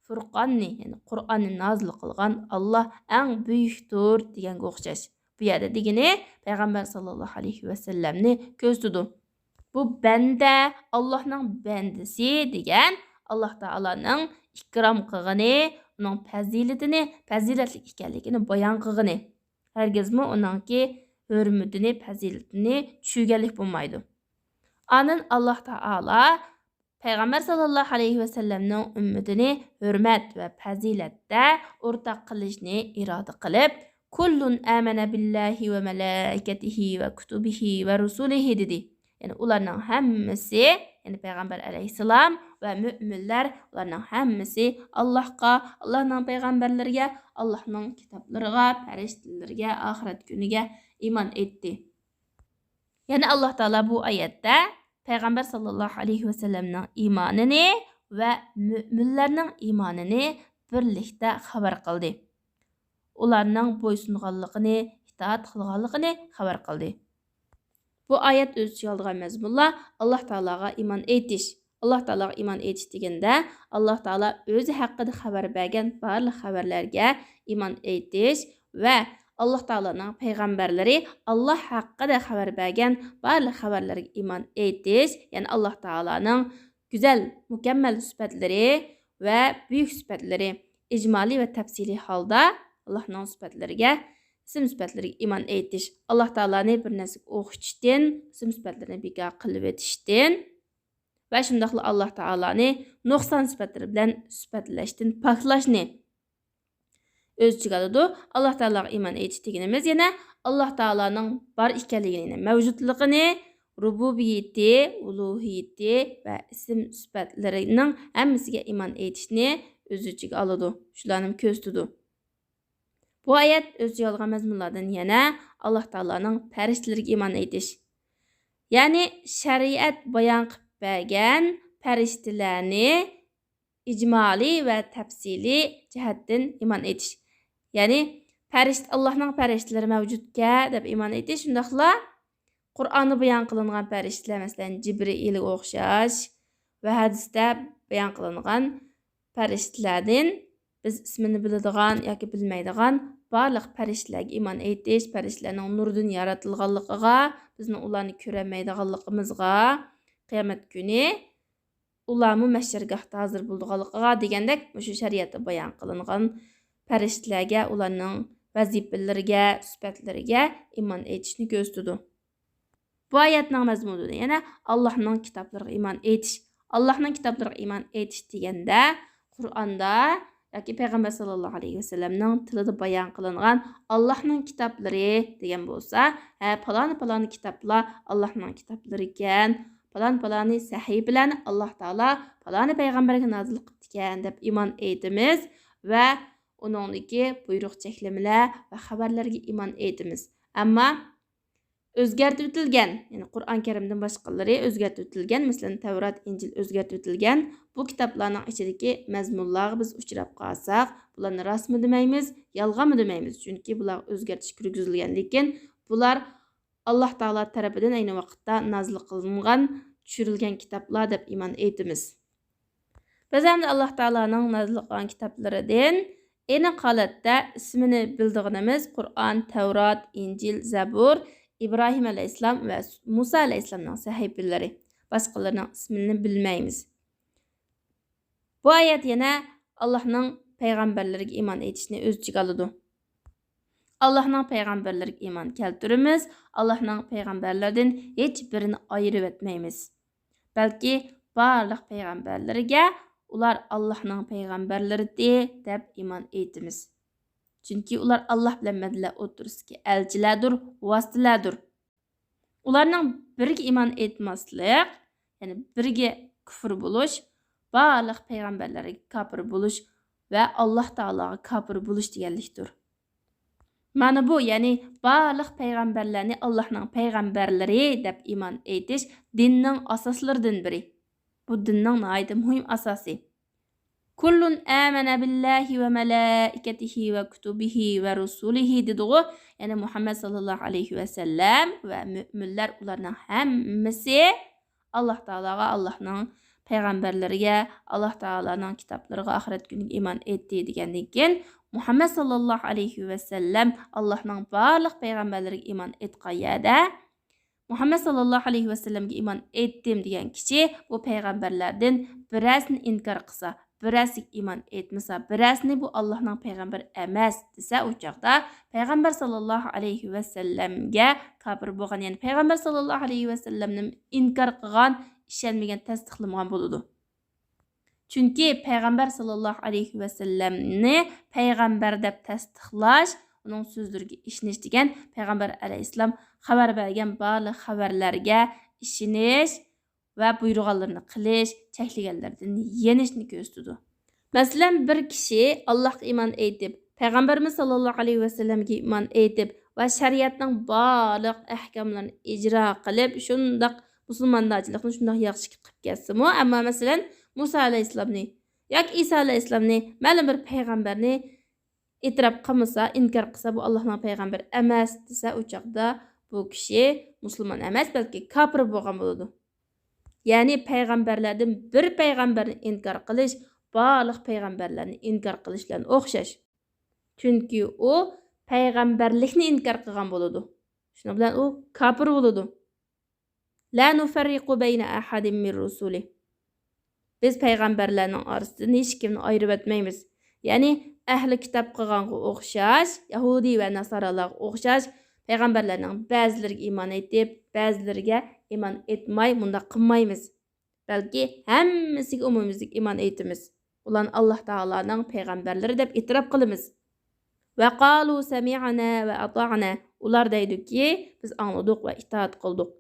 فۇرقاننى، يەنى قۇرئاننى نازىل قىلغان ئاللاھ ئەڭ بۈيۈكتۇر دېگەنگە ئوخشاش. بۇ يەردە دېگىنى پەيغەمبەر ساللاللاھۇ ئەلەيھى ۋەسەللەمنى كۆرسىتىدۇ. بۇ بەندە، ئاللاھنىڭ بەندىسى دېگەن ئاللاھ تائالانىڭ ئىكرام قىلغىنى، ئۇنىڭ پەزىلىتىنى، پەزىلەتلىك ئىكەنلىكىنى بايان قىلغىنى. ھەرگىزمۇ ئۇنىڭكى ھۆرمىتىنى، پەزىلىتىنى چۈشۈرگەنلىك بولمايدۇ. ئاندىن ئاللاھ تائالا پەيغەمبەر ساللاللاھۇ ئەلەيھى ۋەسەللەمنىڭ ئۈممىتىنى ھۆرمەت ۋە پەزىلەتتە ئورتاق قىلىشنى ئىرادە قىلىپ، كل آمن بالله وملائكته وكتبه ورسله دېدى. يەنى ئۇلارنىڭ ھەممىسى، يەنى پەيغەمبەر ئەلەيھىسسالام ۋە مۆمىنلەر، ئۇلارنىڭ ھەممىسى ئاللاھقا، ئاللاھنىڭ پەيغەمبەرلىرىگە، ئاللاھنىڭ كىتابلىرىغا، پەرىشتىلىرىگە، ئاخىرەت كۈنىگە ئىمان ئېيتتى. يەنە ئاللاھ تائالا بۇ ئايەتتە پەيغەمبەر ساللاللاھۇ ئەلەيھى ۋەسەللەمنىڭ ئىمانىنى ۋە مۆمىنلەرنىڭ ئىمانىنى بىرلىكتە خەۋەر قىلدى. ئۇلارنىڭ بويسۇنغانلىقىنى، ئىتائەت قىلغانلىقىنى خەۋەر قىلدى. بۇ ئايەت ئۆز ئىچىگە ئالىدىغان مەزمۇنلار ئاللاھ تائالاغا ئىمان ئېيتىش، ئاللاھ تائالاغا ئىمان ئېيتىش دېگەندە، ئاللاھ تائالا ئۆزى ھەققىدە خەۋەر بەرگەن بارلىق خەۋەرلەرگە ئىمان ئېيتىش ۋە ئاللاھ تائالانىڭ پەيغەمبەرلىرى ئاللاھ ھەققىدە خەۋەر بەرگەن بارلىق خەۋەرلەرگە ئىمان ئېيتىش، يەنى ئاللاھ تائالانىڭ گۈزەل، مۇكەممەل سۈپەتلىرى ۋە بۈيۈك سۈپەتلىرى، ئىجمالىي ۋە تەپسىلىي ھالدا ئاللاھنىڭ سۈپەتلىرىگە، ئىسىم سۈپەتلىرىگە ئىمان ئېيتىش، ئاللاھ تائالانى بىر نەرسىگە ئوخشىتىشتىن، ئىسىم سۈپەتلىرىنى بىكار قىلىۋېتىشتىن، ۋە شۇنداقلا ئاللاھ تائالانى نۇقسان سۈپەتلىرى بىلەن سۈپەتلەشتىن پاكلاشنى ئۆز ئىچىگە ئالىدۇ. ئاللاھ تائالاغا ئىمان ئېيتىش دېگىنىمىز يەنە ئاللاھ تائالانىڭ بار ئىكەنلىكىنى، يەنى مەۋجۇتلۇقىنى، رۇبۇبىيىتى، ئۇلۇھىيىتى ۋە ئىسىم سۈپەتلىرىنىڭ ھەممىسىگە ئىمان ئېيتىشنى ئۆز ئىچىگە ئالىدۇ. شۇلارنى كۆرسىتىدۇ. بۇ ئايەت ئۆز ئىچىگە ئالغان مەزمۇنلاردىن يەنە ئاللاھ تائالانىڭ پەرىشتىلىرىگە ئىمان ئېيتىش. يەنى شەرىئەت بايان قىلىپ بەرگەن پەرىشتىلەرنى ئىجمالىي ۋە تەپسىلىي جەھەتتىن ئىمان ئېيتىش. يەنى پەرىشتە، ئاللاھنىڭ پەرىشتىلىرى مەۋجۇتكەن دەپ ئىمان ئېيتىش، شۇنداقلا قۇرئاندا بايان قىلىنغان پەرىشتىلەر، مەسىلەن، جىبرىئىلگە ئوخشاش ۋە ھەدىستە بايان قىلىنغان پەرىشتىلەردىن بىز ئىسمىنى بىلىدىغان ياكى بىلمەيدىغان بارلىق پەرىشتىلەرگە ئىمان ئېيتىش، پەرىشتىلەرنىڭ نۇرىدىن يارىتىلغانلىقىغا، بىزنىڭ ئۇلارنى كۆرەلمەيدىغانلىقىمىزغا، قىيامەت كۈنى ئۇلارمۇ مەھشەرگاھتا ھازىر بولىدىغانلىقىغا دېگەندەك، مۇشۇ شەرىئەتتە بايان قىلىنغان پەرىشتىلەرگە، ئۇلارنىڭ ۋەزىپىلىرىگە، سۈپەتلىرىگە ئىمان ئېيتىشنى كۆرسىتىدۇ. بۇ ئايەتنىڭ مەزمۇنىدا يەنە ئاللاھنىڭ كىتابلىرىغا ئىمان ئېيتىش. ئاللاھنىڭ كىتابلىرىغا ئىمان ئېيتىش دېگەندە، قۇرئاندا ياكى پەيغەمبەر ساللاللاھۇ ئەلەيھى ۋەسەللەمنىڭ تىلىدا بايان قىلىنغان ئاللاھنىڭ كىتابلىرى دېگەن بولسا، ھە، پالانى پالانى كىتابلار ئاللاھنىڭ كىتابلىرى ئىكەن، پالانى پالانى سەھىپىلەرنى ئاللاھ تائالا پالانى پەيغەمبەرگە نازىل قىپتىكەن دەپ ئىمان ئېيتىمىز ۋە ئۇنىڭدىكى بۇيرۇق، چەكلىمىلەر ۋە خەۋەرلەرگە ئىمان ئېيتىمىز. ئەمما ئۆزگەرتىۋېتىلگەن، يەنى قۇرئان كەرىمدىن باشقىلىرى ئۆزگەرتىۋېتىلگەن، مەسىلەن، تەۋرات، ئىنجىل ئۆزگەرتىۋېتىلگەن بۇ كىتابلارنىڭ ئىچىدىكى مەزمۇنلارغا بىز ئۇچراپ قالساق، بۇلارنى راستمۇ دېمەيمىز، يالغانمۇ دېمەيمىز. چۈنكى بۇلارغا ئۆزگەرتىش كىرگۈزۈلگەن، لېكىن بۇلار ئاللاھ تائالا تەرىپىدىن ئەينى ۋاقىتتا نازىل قىلىنغان، چۈشۈرۈلگەن كىتابلار دەپ ئىمان ئېيتىمىز. بىز ئەمدى ئاللاھ تائالانىڭ نازىل قىلغان كىتابلىرىدىن ئېنىق ھالەتتە ئىسمىنى بىلىدىغىنىمىز قۇرئان، تەۋرات، ئىنجىل، زەبۇر، ئىبراھىم ئەلەيھىسسالام ۋە مۇسا ئەلەيھىسسالامنىڭ سەھىپىلىرى. باشقىلىرىنىڭ ئىسمىنى بىلمەيمىز. بۇ ئايەت يەنە ئاللاھنىڭ پەيغەمبەرلىرىگە ئىمان ئېيتىشنى ئۆز ئىچىگە ئالىدۇ. ئاللاھنىڭ پەيغەمبەرلىرىگە ئىمان كەلتۈرىمىز، ئاللاھنىڭ پەيغەمبەرلىرىدىن ھېچ بىرىنى ئايرىۋەتمەيمىز. بەلكى بارلىق پەيغەمبەرلىرىگە ئۇلار ئاللاھنىڭ پەيغەمبەرلىرىدى دەپ ئىمان ئېيتىمىز. چۈنكى ئۇلار ئاللاھ بىلەن بەندىلەر ئوتتۇرىسىدىكى ئەلچىلەردۇر، ۋاسىتىلەردۇر. ئۇلارنىڭ بىرىگە ئىمان ئېيتماسلىق، يەنى بىرىگە كۇفر بولۇش، بارلىق پەيغەمبەرلەرگە كاپىر بولۇش ۋە ئاللاھ تائالاغا كاپىر بولۇش دېگەنلىكتۇر. مانا بۇ، يەنى بارلىق پەيغەمبەرلەرنى ئاللاھنىڭ پەيغەمبەرلىرى دەپ ئىمان ئېيتىش دىننىڭ ئاساسلىرىدىن بىرى. بۇ دىننىڭ ناھايىتى مۇھىم ئاساسى. كل آمن بالله وملائكته وكتبه ورسله دېدىغۇ، يەنى مۇھەممەد ساللاللاھۇ ئەلەيھى ۋەسەللەم ۋە مۆمىنلەر، ئۇلارنىڭ ھەممىسى ئاللاھ تائالاغا، ئاللاھنىڭ پەيغەمبەرلىرىگە، ئاللاھ تائالانىڭ كىتابلىرىغا، ئاخىرەت كۈنىگە ئىمان ئېيتتى دېگەندىن كېيىن، مۇھەممەد ساللاللاھۇ ئەلەيھى ۋەسەللەم ئاللاھنىڭ بارلىق پەيغەمبەرلىرىگە ئىمان ئېيتقان يەردە، مۇھەممەد ساللاللاھۇ ئەلەيھى ۋەسەللەمگە ئىمان ئېيتتىم دېگەن كىشى بۇ پەيغەمبەرلەردىن بىرەرسىنى ئىنكار قىلسا، بىرەرسىگە ئىمان ئېيتمىسا، بىرەرسىنى بۇ ئاللاھنىڭ پەيغەمبىرى ئەمەس دېسە، ئۇ چاغدا پەيغەمبەر ساللاللاھۇ ئەلەيھى ۋەسەللەمگە كاپىر بولغان، يەنى پەيغەمبەر ساللاللاھۇ ئەلەيھى ۋەسەللەمنى ئىنكار قىلغان، ئىشەنمىگەن، تەستىقلىمىغان بولىدۇ. چۈنكى پەيغەمبەر ساللاللاھۇ ئەلەيھى ۋەسەللەمنى پەيغەمبەر دەپ تەستىقلاش، ئۇنىڭ سۆزلىرىگە ئىشىنىش دېگەن پەيغەمبەر ئەلەيھىسسالام خەۋەر بەرگەن بارلىق خەۋەرلەرگە ئىشىنىش ۋە بۇيرۇغانلىرىنى قىلىش، چەكلىگەنلىرىدىن يېنىشنى كۆرسىتىدۇ. مەسىلەن، بىر كىشى ئاللاھقا ئىمان ئېيتىپ، پەيغەمبىرىمىز ساللاللاھۇ ئەلەيھى ۋەسەللەمگە ئىمان ئېيتىپ ۋە شەرىئەتنىڭ بارلىق ئەھكاملىرىنى ئىجرا قىلىپ، شۇنداق مۇسۇلماندارچىلىقنى شۇنداق ياخشى قىلىپ كەتسىمۇ، ئەمما مەسىلەن، مۇسا ئەلەيھىسسالامنى ياكى ئىسا ئەلەيھىسسالامنى مەلۇم بىر پەيغەمبەرنى ئېتىراپ قىلمىسا، ئىنكار قىلسا، بۇ ئاللاھنىڭ پەيغەمبىرى ئەمەس دېسە، ئۇ چاغدا بۇ كىشى مۇسۇلمان ئەمەس، بەلكى كاپىر بولغان بولىدۇ. يەنى پەيغەمبەرلەردىن بىر پەيغەمبەرنى ئىنكار قىلىش بارلىق پەيغەمبەرلەرنى ئىنكار قىلىش بىلەن ئوخشاش. چۈنكى ئۇ پەيغەمبەرلىكنى ئىنكار قىلغان بولىدۇ. شۇنىڭ بىلەن ئۇ كاپىر بولىدۇ. لا نفرق بين أحد من رسله. بىز پەيغەمبەرلەرنىڭ ئارىسىدىن ھېچكىمنى ئايرىۋەتمەيمىز. يەنى ئەھلى كىتاب قىلغانغا ئوخشاش، يەھۇدىي ۋە ناسارالارغا ئوخشاش، پەيغەمبەرلەرنىڭ بەزىلىرىگە ئىمان ئېيتىپ، بەزىلىرىگە ئىمان ئېيتماي، مۇنداق قىلمايمىز. بەلكى ھەممىسىگە ئومۇميۈزلۈك ئىمان ئېيتىمىز. ئۇلارنى ئاللاھ تائالانىڭ پەيغەمبەرلىرى دەپ ئېتىراپ قىلىمىز. وقالوا سمعنا وأطعنا. ئۇلار دەيدۇكى، بىز ئاڭلىدۇق ۋە ئىتائەت قىلدۇق.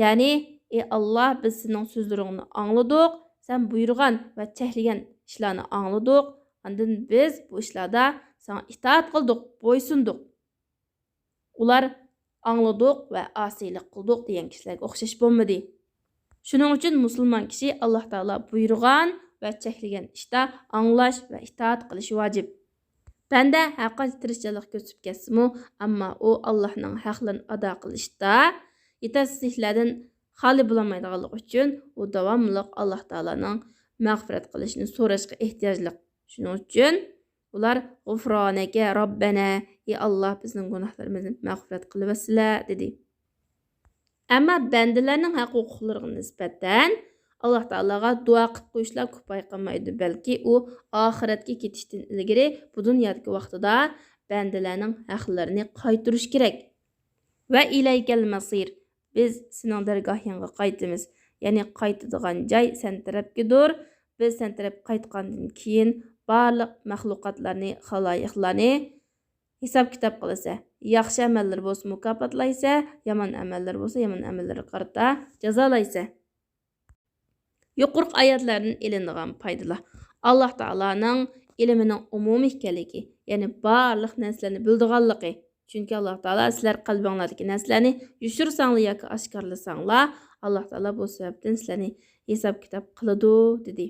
يەنى، ئى ئاللاھ، بىز سېنىڭ سۆزلىرىڭنى ئاڭلىدۇق، سەن بۇيرۇغان ۋە چەكلىگەن ئىشلارنى ئاڭلىدۇق، ئاندىن بىز بۇ ئىشلاردا ساڭا ئىتائەت قىلدۇق، بويسۇندۇق. ئۇلار ئاڭلىدۇق ۋە ئاسىيلىق قىلدۇق دېگەن كىشىلەرگە ئوخشاش بولمىدى. شۇنىڭ ئۈچۈن مۇسۇلمان كىشى ئاللاھ تائالا بۇيرۇغان ۋە چەكلىگەن ئىشتا ئاڭلاش ۋە ئىتائەت قىلىشى ۋاجىپ. بەندە ھەرقانچە تىرىشچانلىق كۆرسىتىپ كەتسىمۇ، ئەمما ئۇ ئاللاھنىڭ ھەقلىرىنى ئادا قىلىشتا يېتەرسىزلىكلەردىن خالىي بولالمايدىغانلىقى ئۈچۈن، ئۇ داۋاملىق ئاللاھ تائالانىڭ مەغپىرەت قىلىشىنى سوراشقا ئېھتىياجلىق. شۇنىڭ ئۈچۈن ئۇلار «غۇفرانەكە رەببەنە»، «ئى ئاللاھ، بىزنىڭ گۇناھلىرىمىزنى مەغپىرەت قىلىۋەتسىلە» دېدى. ئەمما بەندىلەرنىڭ ھەق-ھوقۇقلىرىغا نىسبەتەن ئاللاھ تائالاغا دۇئا قىلىپ قويۇشلا كۇپايە قىلمايدۇ، بەلكى ئۇ ئاخىرەتكە كېتىشتىن ئىلگىرى بۇ دۇنيادىكى ۋاقتىدا بەندىلەرنىڭ ھەقلىرىنى قايتۇرۇش كېرەك. «ۋە ئىلەيكەل مەسىر»، بىز سېنىڭ دەرگاھىڭغا قايتىمىز. يەنى قايتىدىغان جاي سەن تەرەپكىدۇر. بىز سەن تەرەپ قايتقاندىن كېيىن بارلىق مەخلۇقاتلارنى، خالايىقلارنى ھېساب-كىتاب قىلىسەن. ياخشى ئەمەللىرى بولسا مۇكاپاتلايسەن، يامان ئەمەللىرى بولسا يامان ئەمەللىرىگە قارىتا جازالايسەن. يۇقىرىقى ئايەتلەردىن ئېلىنىدىغان پايدىلار: ئاللاھ تائالانىڭ ئىلمىنىڭ ئومۇمىي ئىكەنلىكى، يەنى بارلىق نەرسىلەرنى بىلىدىغانلىقى. چۈنكى ئاللاھ تائالا سىلەر قەلبىڭلاردىكى نەرسىلەرنى يوشۇرساڭلار ياكى ئاشكارىلىساڭلار، ئاللاھ تائالا بۇ سەۋەبتىن سىلەرنى ھېساب-كىتاب قىلىدۇ، دېدى.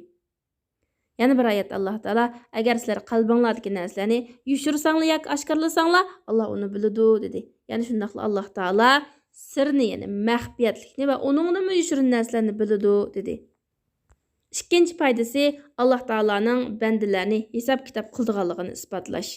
يەنە بىر ئايەتتە ئاللاھ تائالا، ئەگەر سىلەر قەلبىڭلاردىكى نەرسىلەرنى يوشۇرساڭلار ياكى ئاشكارىلىساڭلار، ئاللاھ ئۇنى بىلىدۇ، دېدى. يەنى شۇنداقلا ئاللاھ تائالا سىرنى، يەنى مەخپىيەتلىكنى ۋە ئۇنىڭدىنمۇ يوشۇرۇن نەرسىلەرنى بىلىدۇ، دېدى. ئىككىنچى پايدىسى، ئاللاھ تائالانىڭ بەندىلەرنى ھېساب-كىتاب قىلىدىغانلىقىنى ئىسپاتلاش.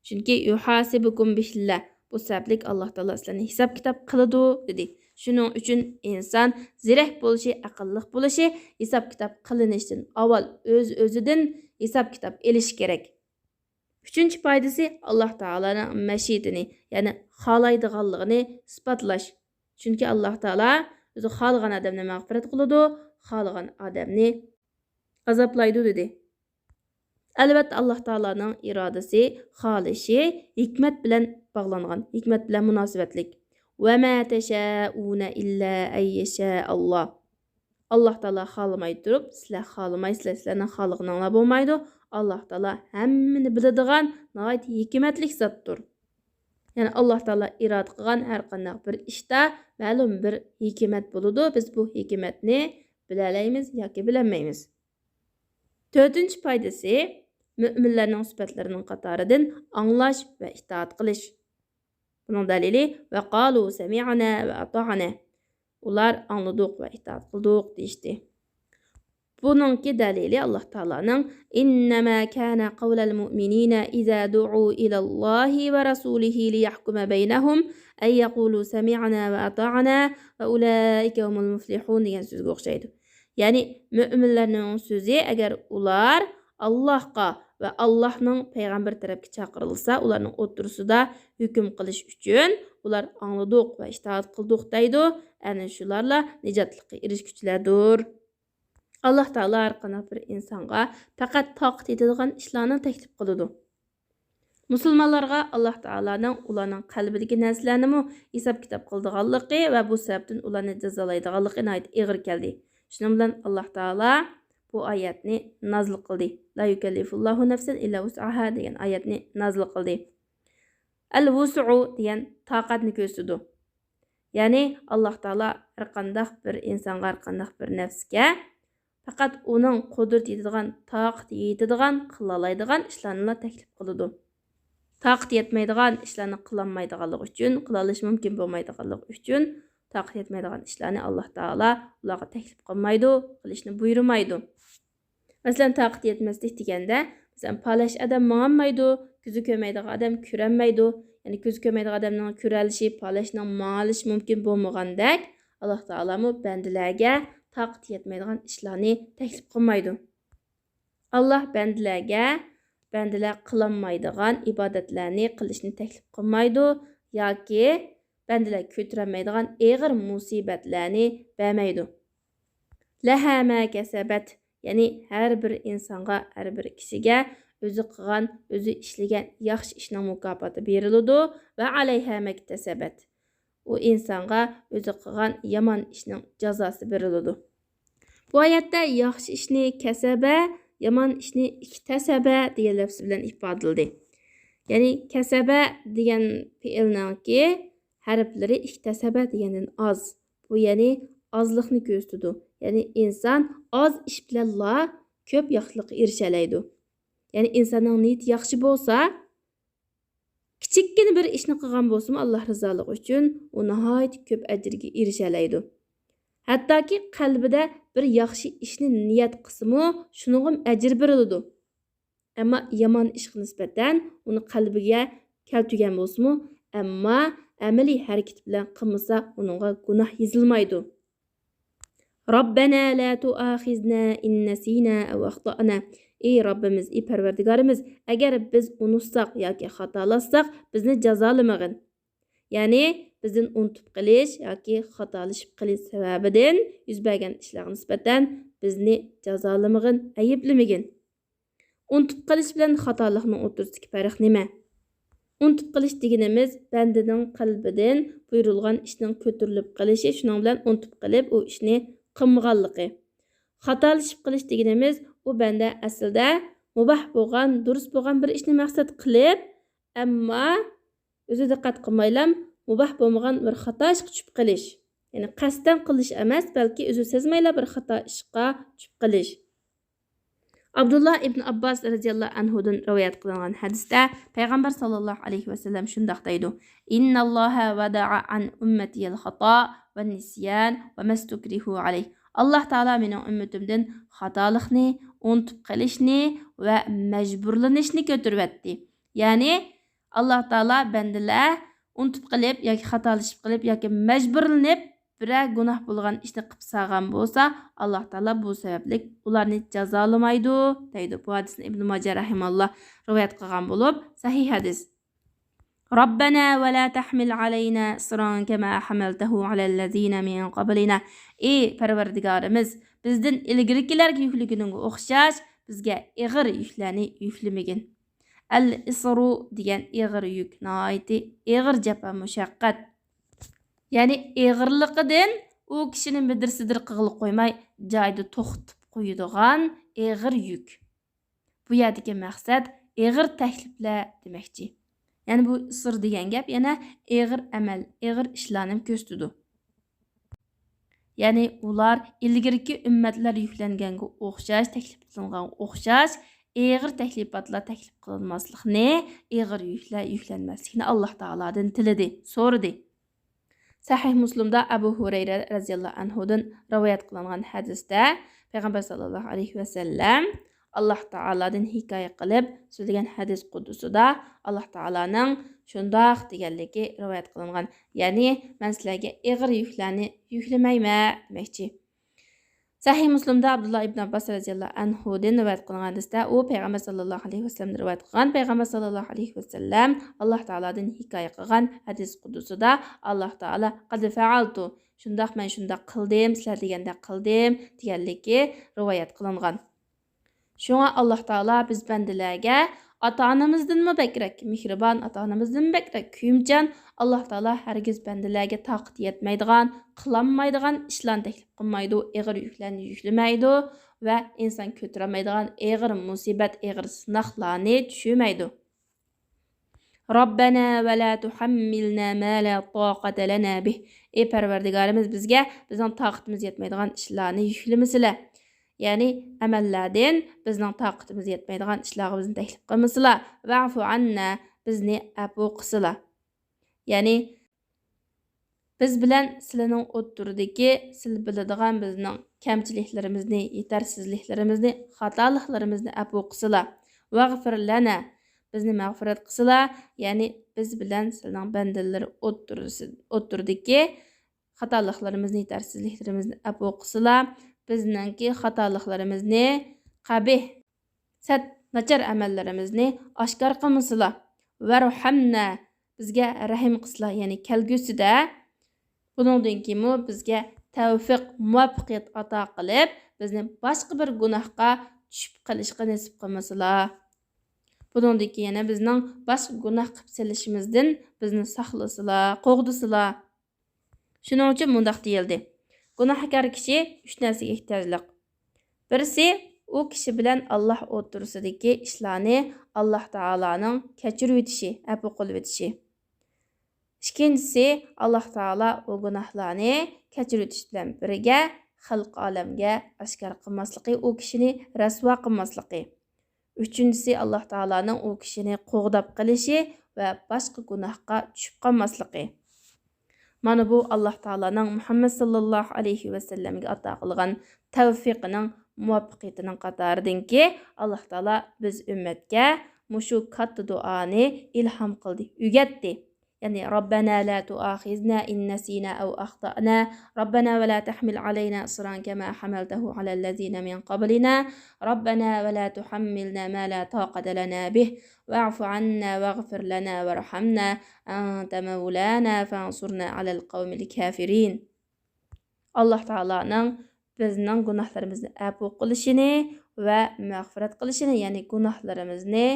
چۈنكى «يۇھاسىبۇكۇم بىھىللا»، بۇ سەۋەبلىك ئاللاھ تائالا سىلەرنى ھېساب-كىتاب قىلىدۇ، دېدى. شۇنىڭ ئۈچۈن ئىنسان زېرەك بولۇشى، ئەقىللىق بولۇشى، ھېساب-كىتاب قىلىنىشتىن ئاۋۋال ئۆز-ئۆزىدىن ھېساب-كىتاب ئېلىشى كېرەك. ئۈچىنچى پايدىسى، ئاللاھ تائالانىڭ مەشىئىتىنى، يەنى خالايدىغانلىقىنى ئىسپاتلاش. چۈنكى ئاللاھ تائالا ئۆزى خالىغان ئادەمنى مەغپىرەت قىلىدۇ، خالىغان ئادەمنى ئازابلايدۇ، دېدى. ئەلۋەتتە، ئاللاھ تائالانىڭ ئىرادىسى، خالىشى ھېكمەت بىلەن باغلانغان، ھېكمەت بىلەن مۇناسىۋەتلىك. «ۋەما تەشائۇنە ئىللا ئەن يەشائاللاھ». ئاللاھ تائالا خالىماي تۇرۇپ، سىلەر خالىمايسىلەر، سىلەرنىڭ خالىغىنىڭلار بولمايدۇ. ئاللاھ تائالا ھەممىنى بىلىدىغان، ناھايىتى ھېكمەتلىك زاتتۇر. يەنى ئاللاھ تائالا ئىرادە قىلغان ھەر قانداق بىر ئىشتا مەلۇم بىر ھېكمەت بولىدۇ. بىز بۇ ھېكمەتنى بىلەلەيمىز ياكى بىلەلمەيمىز. تۆتىنچى پايدىسى، مۆمىنلەرنىڭ سۈپەتلىرىنىڭ قاتارىدىن ئاڭلاش ۋە ئىتائەت قىلىش. بۇنىڭ دەلىلى، «وقالوا سمعنا وأطعنا». ئۇلار «ئاڭلىدۇق ۋە ئىتائەت قىلدۇق» دېيىشتى. بۇنىڭكى دەلىلى ئاللاھ تائالانىڭ، «إنما كان قول المؤمنين إذا دعوا إلى الله ورسوله ليحكم بينهم أن يقولوا سمعنا وأطعنا وأولئك هم المفلحون» دېگەن سۆزگە ئوخشايدۇ. يەنى مۆمىنلەرنىڭ سۆزى، ئەگەر ئۇلار ئاللاھقا ۋە ئاللاھنىڭ پەيغەمبىرى تەرەپكە چاقىرىلسا، ئۇلارنىڭ ئوتتۇرىسىدا ھۆكۈم قىلىش ئۈچۈن، ئۇلار «ئاڭلىدۇق ۋە ئىتائەت قىلدۇق» دەيدۇ. ئەنە شۇلارلا نىجاتلىققا ئېرىشكۈچىلەردۇر. ئاللاھ تائالا ھەر قانداق بىر ئىنسانغا پەقەت تاقەت يېتىدىغان ئىشلارنى تەكلىپ قىلىدۇ. مۇسۇلمانلارغا ئاللاھ تائالانىڭ ئۇلارنىڭ قەلبىدىكى نەرسىلەرنىمۇ ھېساب-كىتاب قىلىدىغانلىقى ۋە بۇ سەۋەبتىن ئۇلارنى جازالايدىغانلىقى ناھايىتى ئېغىر كەلدى. شۇنىڭ بىلەن ئاللاھ تائالا بۇ ئايەتنى نازىل قىلدى. «لا يكلف الله نفسا إلا وسعها» دېگەن ئايەتنى نازىل قىلدى. ئەل ۋۇسۇ دېگەن تاقەتنى كۆرسىتىدۇ. يەنى ئاللاھ تائالا ھەر قانداق بىر ئىنسانغا، ھەر قانداق بىر نەپسكە پەقەت ئۇنىڭ قۇدرىتى يېتىدىغان، تاقىتى يېتىدىغان، قىلالايدىغان ئىشلارنىلا تەكلىپ قىلىدۇ. تاقىتى يەتمەيدىغان ئىشلارنى قىلالمايدىغانلىقى ئۈچۈن، قىلالىشى مۇمكىن بولمايدىغانلىقى ئۈچۈن، تاقىتى يەتمەيدىغان ئىشلارنى ئاللاھ تائالا ئۇلارغا تەكلىپ قىلمايدۇ، قىلىشنى بۇيرۇمايدۇ. مەسىلەن، تاقىتى يەتمەسلىك دېگەندە، مەسىلەن، پالەچ ئادەم ماڭالمايدۇ، كۆزى كۆرمەيدىغان ئادەم كۆرەلمەيدۇ. يەنى كۆزى كۆرمەيدىغان ئادەمنىڭ كۆرەلىشى، پالەچنىڭ ماڭالىشى مۇمكىن بولمىغاندەك، ئاللاھ تائالامۇ بەندىلەرگە تاقىتى يەتمەيدىغان ئىشلارنى تەكلىپ قىلمايدۇ. ئاللاھ بەندىلەرگە، بەندىلەر قىلالمايدىغان ئىبادەتلەرنى قىلىشنى تەكلىپ قىلمايدۇ ياكى بەندىلەر كۆتۈرەلمەيدىغان ئېغىر مۇسىبەتلەرنى بەرمەيدۇ. لەھا ما كەسەبەت، يەنى ھەر بىر ئىنسانغا، ھەر بىر كىشىگە ئۆزى قىلغان، ئۆزى ئىشلىگەن ياخشى ئىشنىڭ مۇكاپاتى بېرىلىدۇ. ۋە ئەلەيھا مەكتەسەبەت، ئۇ ئىنسانغا ئۆزى قىلغان يامان ئىشنىڭ جازاسى بېرىلىدۇ. بۇ ئايەتتە ياخشى ئىشنى كەسەبە، يامان ئىشنى ئىكتەسەبە دېگەن لەپزى بىلەن ئىپادىلىدى. يەنى كەسەبە دېگەن پېئىلنىڭكى ھەرپلىرى ئىكتەسەبە دېگەندىن ئاز. بۇ يەنى ئازلىقنى كۆرسىتىدۇ. يەنى ئىنسان ئاز ئىش بىلەنلا كۆپ ياخشىلىققا ئېرىشەلەيدۇ. يەنى ئىنساننىڭ نىيىتى ياخشى بولسا، كىچىككىنە بىر ئىشنى قىلغان بولسىمۇ، ئاللاھ رىزالىقى ئۈچۈن ئۇ ناھايىتى كۆپ ئەجىرگە ئېرىشەلەيدۇ. ھەتتاكى قەلبىدە بىر ياخشى ئىشنى نىيەت قىلسىمۇ، شۇنىڭغىمۇ ئەجىر بېرىلىدۇ. ئەمما يامان ئىشقا نىسبەتەن ئۇنى قەلبىگە كەلتۈرگەن بولسىمۇ، ئەمما ئەمەلىي ھەرىكىتى بىلەن قىلمىسا، ئۇنىڭغا گۇناھ يېزىلمايدۇ. ربنا لا تؤاخذنا إن نسينا أو أخطأنا. ئى رەببىمىز، ئى پەرۋەردىگارىمىز، ئەگەر بىز ئۇنتۇساق ياكى خاتالاشساق، بىزنى جازالىمىغىن. يەنى بىزدىن ئۇنتۇپ قېلىش ياكى خاتالىشىپ قېلىش سەۋەبىدىن يۈز بەرگەن ئىشلارغا نىسبەتەن بىزنى جازالىمىغىن، ئەيىبلىمىگىن. ئۇنتۇپ قېلىش بىلەن خاتالىقنىڭ ئوتتۇرىسىدىكى پەرق نېمە؟ ئۇنتۇپ قېلىش دېگىنىمىز بەندىنىڭ قەلبىدىن بۇيرۇلغان ئىشنىڭ كۆتۈرۈلۈپ قېلىشى، شۇنىڭ بىلەن ئۇنتۇپ قېلىپ ئۇ ئىشنى قىلمىغانلىقى. خاتالىشىپ قېلىش دېگىنىمىز ئۇ بەندە ئەسلىدە مۇباھ بولغان، دۇرۇس بولغان بىر ئىشنى مەقسەت قىلىپ، ئەمما ئۆزى دىققەت قىلمايلا مۇباھ بولمىغان بىر خاتا ئىشقا چۈشۈپ قېلىش. يەنى قەستەن قىلىش ئەمەس، بەلكى ئۆزى سەزمەيلا بىر خاتا ئىشقا چۈشۈپ قېلىش. ئابدۇللا ئىبن ئابباس رەزىياللاھۇ ئەنھۇدىن رىۋايەت قىلىنغان ھەدىستە پەيغەمبەر ساللاللاھۇ ئەلەيھى ۋەسەللەم شۇنداق دەيدۇ: إن الله وضع عن أمتي الخطأ والنسيان وما استكرهوا عليه. ئاللاھ تائالا مېنىڭ ئۈممىتىمدىن خاتالىقنى، ئۇنتۇپ قېلىشنى ۋە مەجبۇرلىنىشنى كۆتۈرۈۋەتتى. يەنى ئاللاھ تائالا بەندىلەر ئۇنتۇپ قېلىپ ياكى خاتالىشىپ قېلىپ ياكى مەجبۇرلىنىپ بىرەر گۇناھ بولغان ئىشنى قىلىپ سالغان بولسا، ئاللاھ تائالا بۇ سەۋەبلىك ئۇلارنى جازالىمايدۇ، دەيدۇ. بۇ ھەدىسنى ئىبن ماجە رەھىمەھۇللاھ رىۋايەت قىلغان بولۇپ، سەھىھ ھەدىس. ربنا ولا تحمل علينا إصرا كما حملته على الذين من قبلنا. ئى پەرۋەردىگارىمىز، بىزدىن ئىلگىرىكىلەرگە يۈكلىگىنىڭگە ئوخشاش بىزگە ئېغىر يۈكلەرنى يۈكلىمىگىن. ئەل ئىسرۇ دېگەن ئېغىر يۈك، ناھايىتى ئېغىر جاپا مۇشەققەت. يەنى ئېغىرلىقىدىن ئۇ كىشىنى مىدىر-سىدىر قىلغىلى قويماي، جايىدا توختىتىپ قويىدىغان ئېغىر يۈك. بۇ يەردىكى مەقسەت ئېغىر تەكلىپلەر دېمەكچى. يەنى بۇ ئىسر دېگەن گەپ يەنە ئېغىر ئەمەل، ئېغىر ئىشلارنى كۆرسىتىدۇ. يەنى ئۇلار ئىلگىرىكى ئۈممەتلەر يۈكلەنگەنگە ئوخشاش، تەكلىپ قىلىنغانغا ئوخشاش ئېغىر تەكلىپاتلار تەكلىپ قىلىنماسلىقنى، ئېغىر يۈكلەر يۈكلەنمەسلىكنى ئاللاھ تائالادىن تىلىدى، سورىدى. سەھىھ مۇسلىمدا ئەبۇ ھۇرەيرە رەزىياللاھۇ ئەنھۇدىن رىۋايەت قىلىنغان ھەدىستە پەيغەمبەر ساللاللاھۇ ئەلەيھى ۋەسەللەم ئاللاھ تائالادىن ھېكايە قىلىپ سۆزلىگەن ھەدىس قۇدسىدا ئاللاھ تائالانىڭ شۇنداق دېگەنلىكى رىۋايەت قىلىنغان. يەنى، مەن سىلەرگە ئېغىر يۈكلەرنى يۈكلىمەيمەن دېمەكچى. سەھىھ مۇسلىمدا ئابدۇللا ئىبن ئابباس رەزىياللاھۇ ئەنھۇدىن رىۋايەت قىلىنغان ھەدىستە، ئۇ پەيغەمبەر ساللاللاھۇ ئەلەيھى ۋەسەللەمدىن رىۋايەت قىلغان، پەيغەمبەر ساللاللاھۇ ئەلەيھى ۋەسەللەم ئاللاھ تائالادىن ھېكايە قىلغان ھەدىس قۇدسىدا ئاللاھ تائالا قەد فەئەلتۇ، شۇنداق، مەن شۇنداق قىلدىم، سىلەر دېگەندەك قىلدىم دېگەنلىكى رىۋايەت قىلىنغان. شۇڭا ئاللاھ تائالا بىز بەندىلەرگە ئاتا-ئانىمىزدىنمۇ بەكرەك مېھرىبان، ئاتا-ئانىمىزدىنمۇ بەكرەك كۆيۈمچان. ئاللاھ تائالا ھەرگىز بەندىلەرگە تاقىتى يەتمەيدىغان، قىلالمايدىغان ئىشلارنى تەكلىپ قىلمايدۇ، ئېغىر يۈكلەرنى يۈكلىمەيدۇ ۋە ئىنسان كۆتۈرەلمەيدىغان ئېغىر مۇسىبەت، ئېغىر سىناقلارنى چۈشۈرمەيدۇ. ربنا ولا تحملنا ما لا طاقة لنا به. ئى پەرۋەردىگارىمىز، بىزگە بىزنىڭ تاقىتىمىز يەتمەيدىغان ئىشلارنى يۈكلىمىسىلە. يەنى ئەمەللەردىن بىزنىڭ تاقىتىمىز يەتمەيدىغان ئىشلارغا بىزنى تەكلىپ قىلمىسىلا. واعف عنا، بىزنى ئەپۇ قىلسىلا. يەنى بىز بىلەن سىلىنىڭ ئوتتۇرىدىكى، سىلى بىلىدىغان بىزنىڭ كەمچىلىكلىرىمىزنى، يېتەرسىزلىكلىرىمىزنى، خاتالىقلىرىمىزنى ئەپۇ قىلسىلا. واغفر لنا، بىزنى مەغپىرەت قىلسىلا. يەنى بىز بىلەن سىلىنىڭ بەندىلىرى ئوتتۇرىسى، ئوتتۇرىدىكى خاتالىقلىرىمىزنى، يېتەرسىزلىكلىرىمىزنى ئەپۇ قىلسىلا، بىزنىڭكى خاتالىقلىرىمىزنى، قەبىھ، سەت، ناچار ئەمەللىرىمىزنى ئاشكارا قىلمىسىلا. ۋەرھەمنە، بىزگە رەھىم قىلسىلا، يەنى كەلگۈسىدە بۇنىڭدىن كېيىنمۇ بىزگە تەۋفىق، مۇۋەپپەقىيەت ئاتا قىلىپ، بىزنى باشقا بىر گۇناھقا چۈشۈپ قېلىشقا نېسىپ قىلمىسىلا. بۇنىڭدىن كېيىن يەنە بىزنىڭ باشقا گۇناھ قىلىپ سېلىشىمىزدىن بىزنى ساقلىسىلا، قوغدىسىلا. شۇنىڭ ئۈچۈن مۇنداق دېيىلدى: گۇناھكار كىشى ئۈچ نەرسىگە ئېھتىياجلىق. بىرسى، ئۇ كىشى بىلەن ئاللاھ ئوتتۇرىسىدىكى ئىشلارنى ئاللاھ تائالانىڭ كەچۈرۈۋېتىشى، ئەپۇ قىلىۋېتىشى. ئىككىنچىسى، ئاللاھ تائالا ئۇ گۇناھلارنى كەچۈرۈۋېتىش بىلەن بىرگە خەلق ئالەمگە ئاشكارا قىلماسلىقى، ئۇ كىشىنى رەسۋا قىلماسلىقى. ئۈچىنچىسى، ئاللاھ تائالانىڭ ئۇ كىشىنى قوغداپ قېلىشى ۋە باشقا گۇناھقا چۈشۈپ قالماسلىقى. مانا بۇ ئاللاھ تائالانىڭ مۇھەممەد ساللاللاھۇ ئەلەيھى ۋەسەللەمگە ئاتا قىلغان تەۋفىقىنىڭ مۇۋەپپەقىيىتىنىڭ قاتارىدىنكى، ئاللاھ تائالا بىز ئۈممەتكە مۇشۇ كاتتا دۇئانى ئىلھام قىلدى، ئۆگەتتى. يەنى، ربنا لا تؤاخذنا إن نسينا أو أخطأنا، ربنا ولا تحمل علينا إصرا كما حملته على الذين من قبلنا، ربنا ولا تحملنا ما لا طاقة لنا به، واعف عنا واغفر لنا وارحمنا، أنت مولانا فانصرنا على القوم الكافرين. ئاللاھ تائالانىڭ بىزنىڭ گۇناھلىرىمىزنى ئەپۇ قىلىشىنى ۋە مەغپىرەت قىلىشىنى، يەنى گۇناھلىرىمىزنى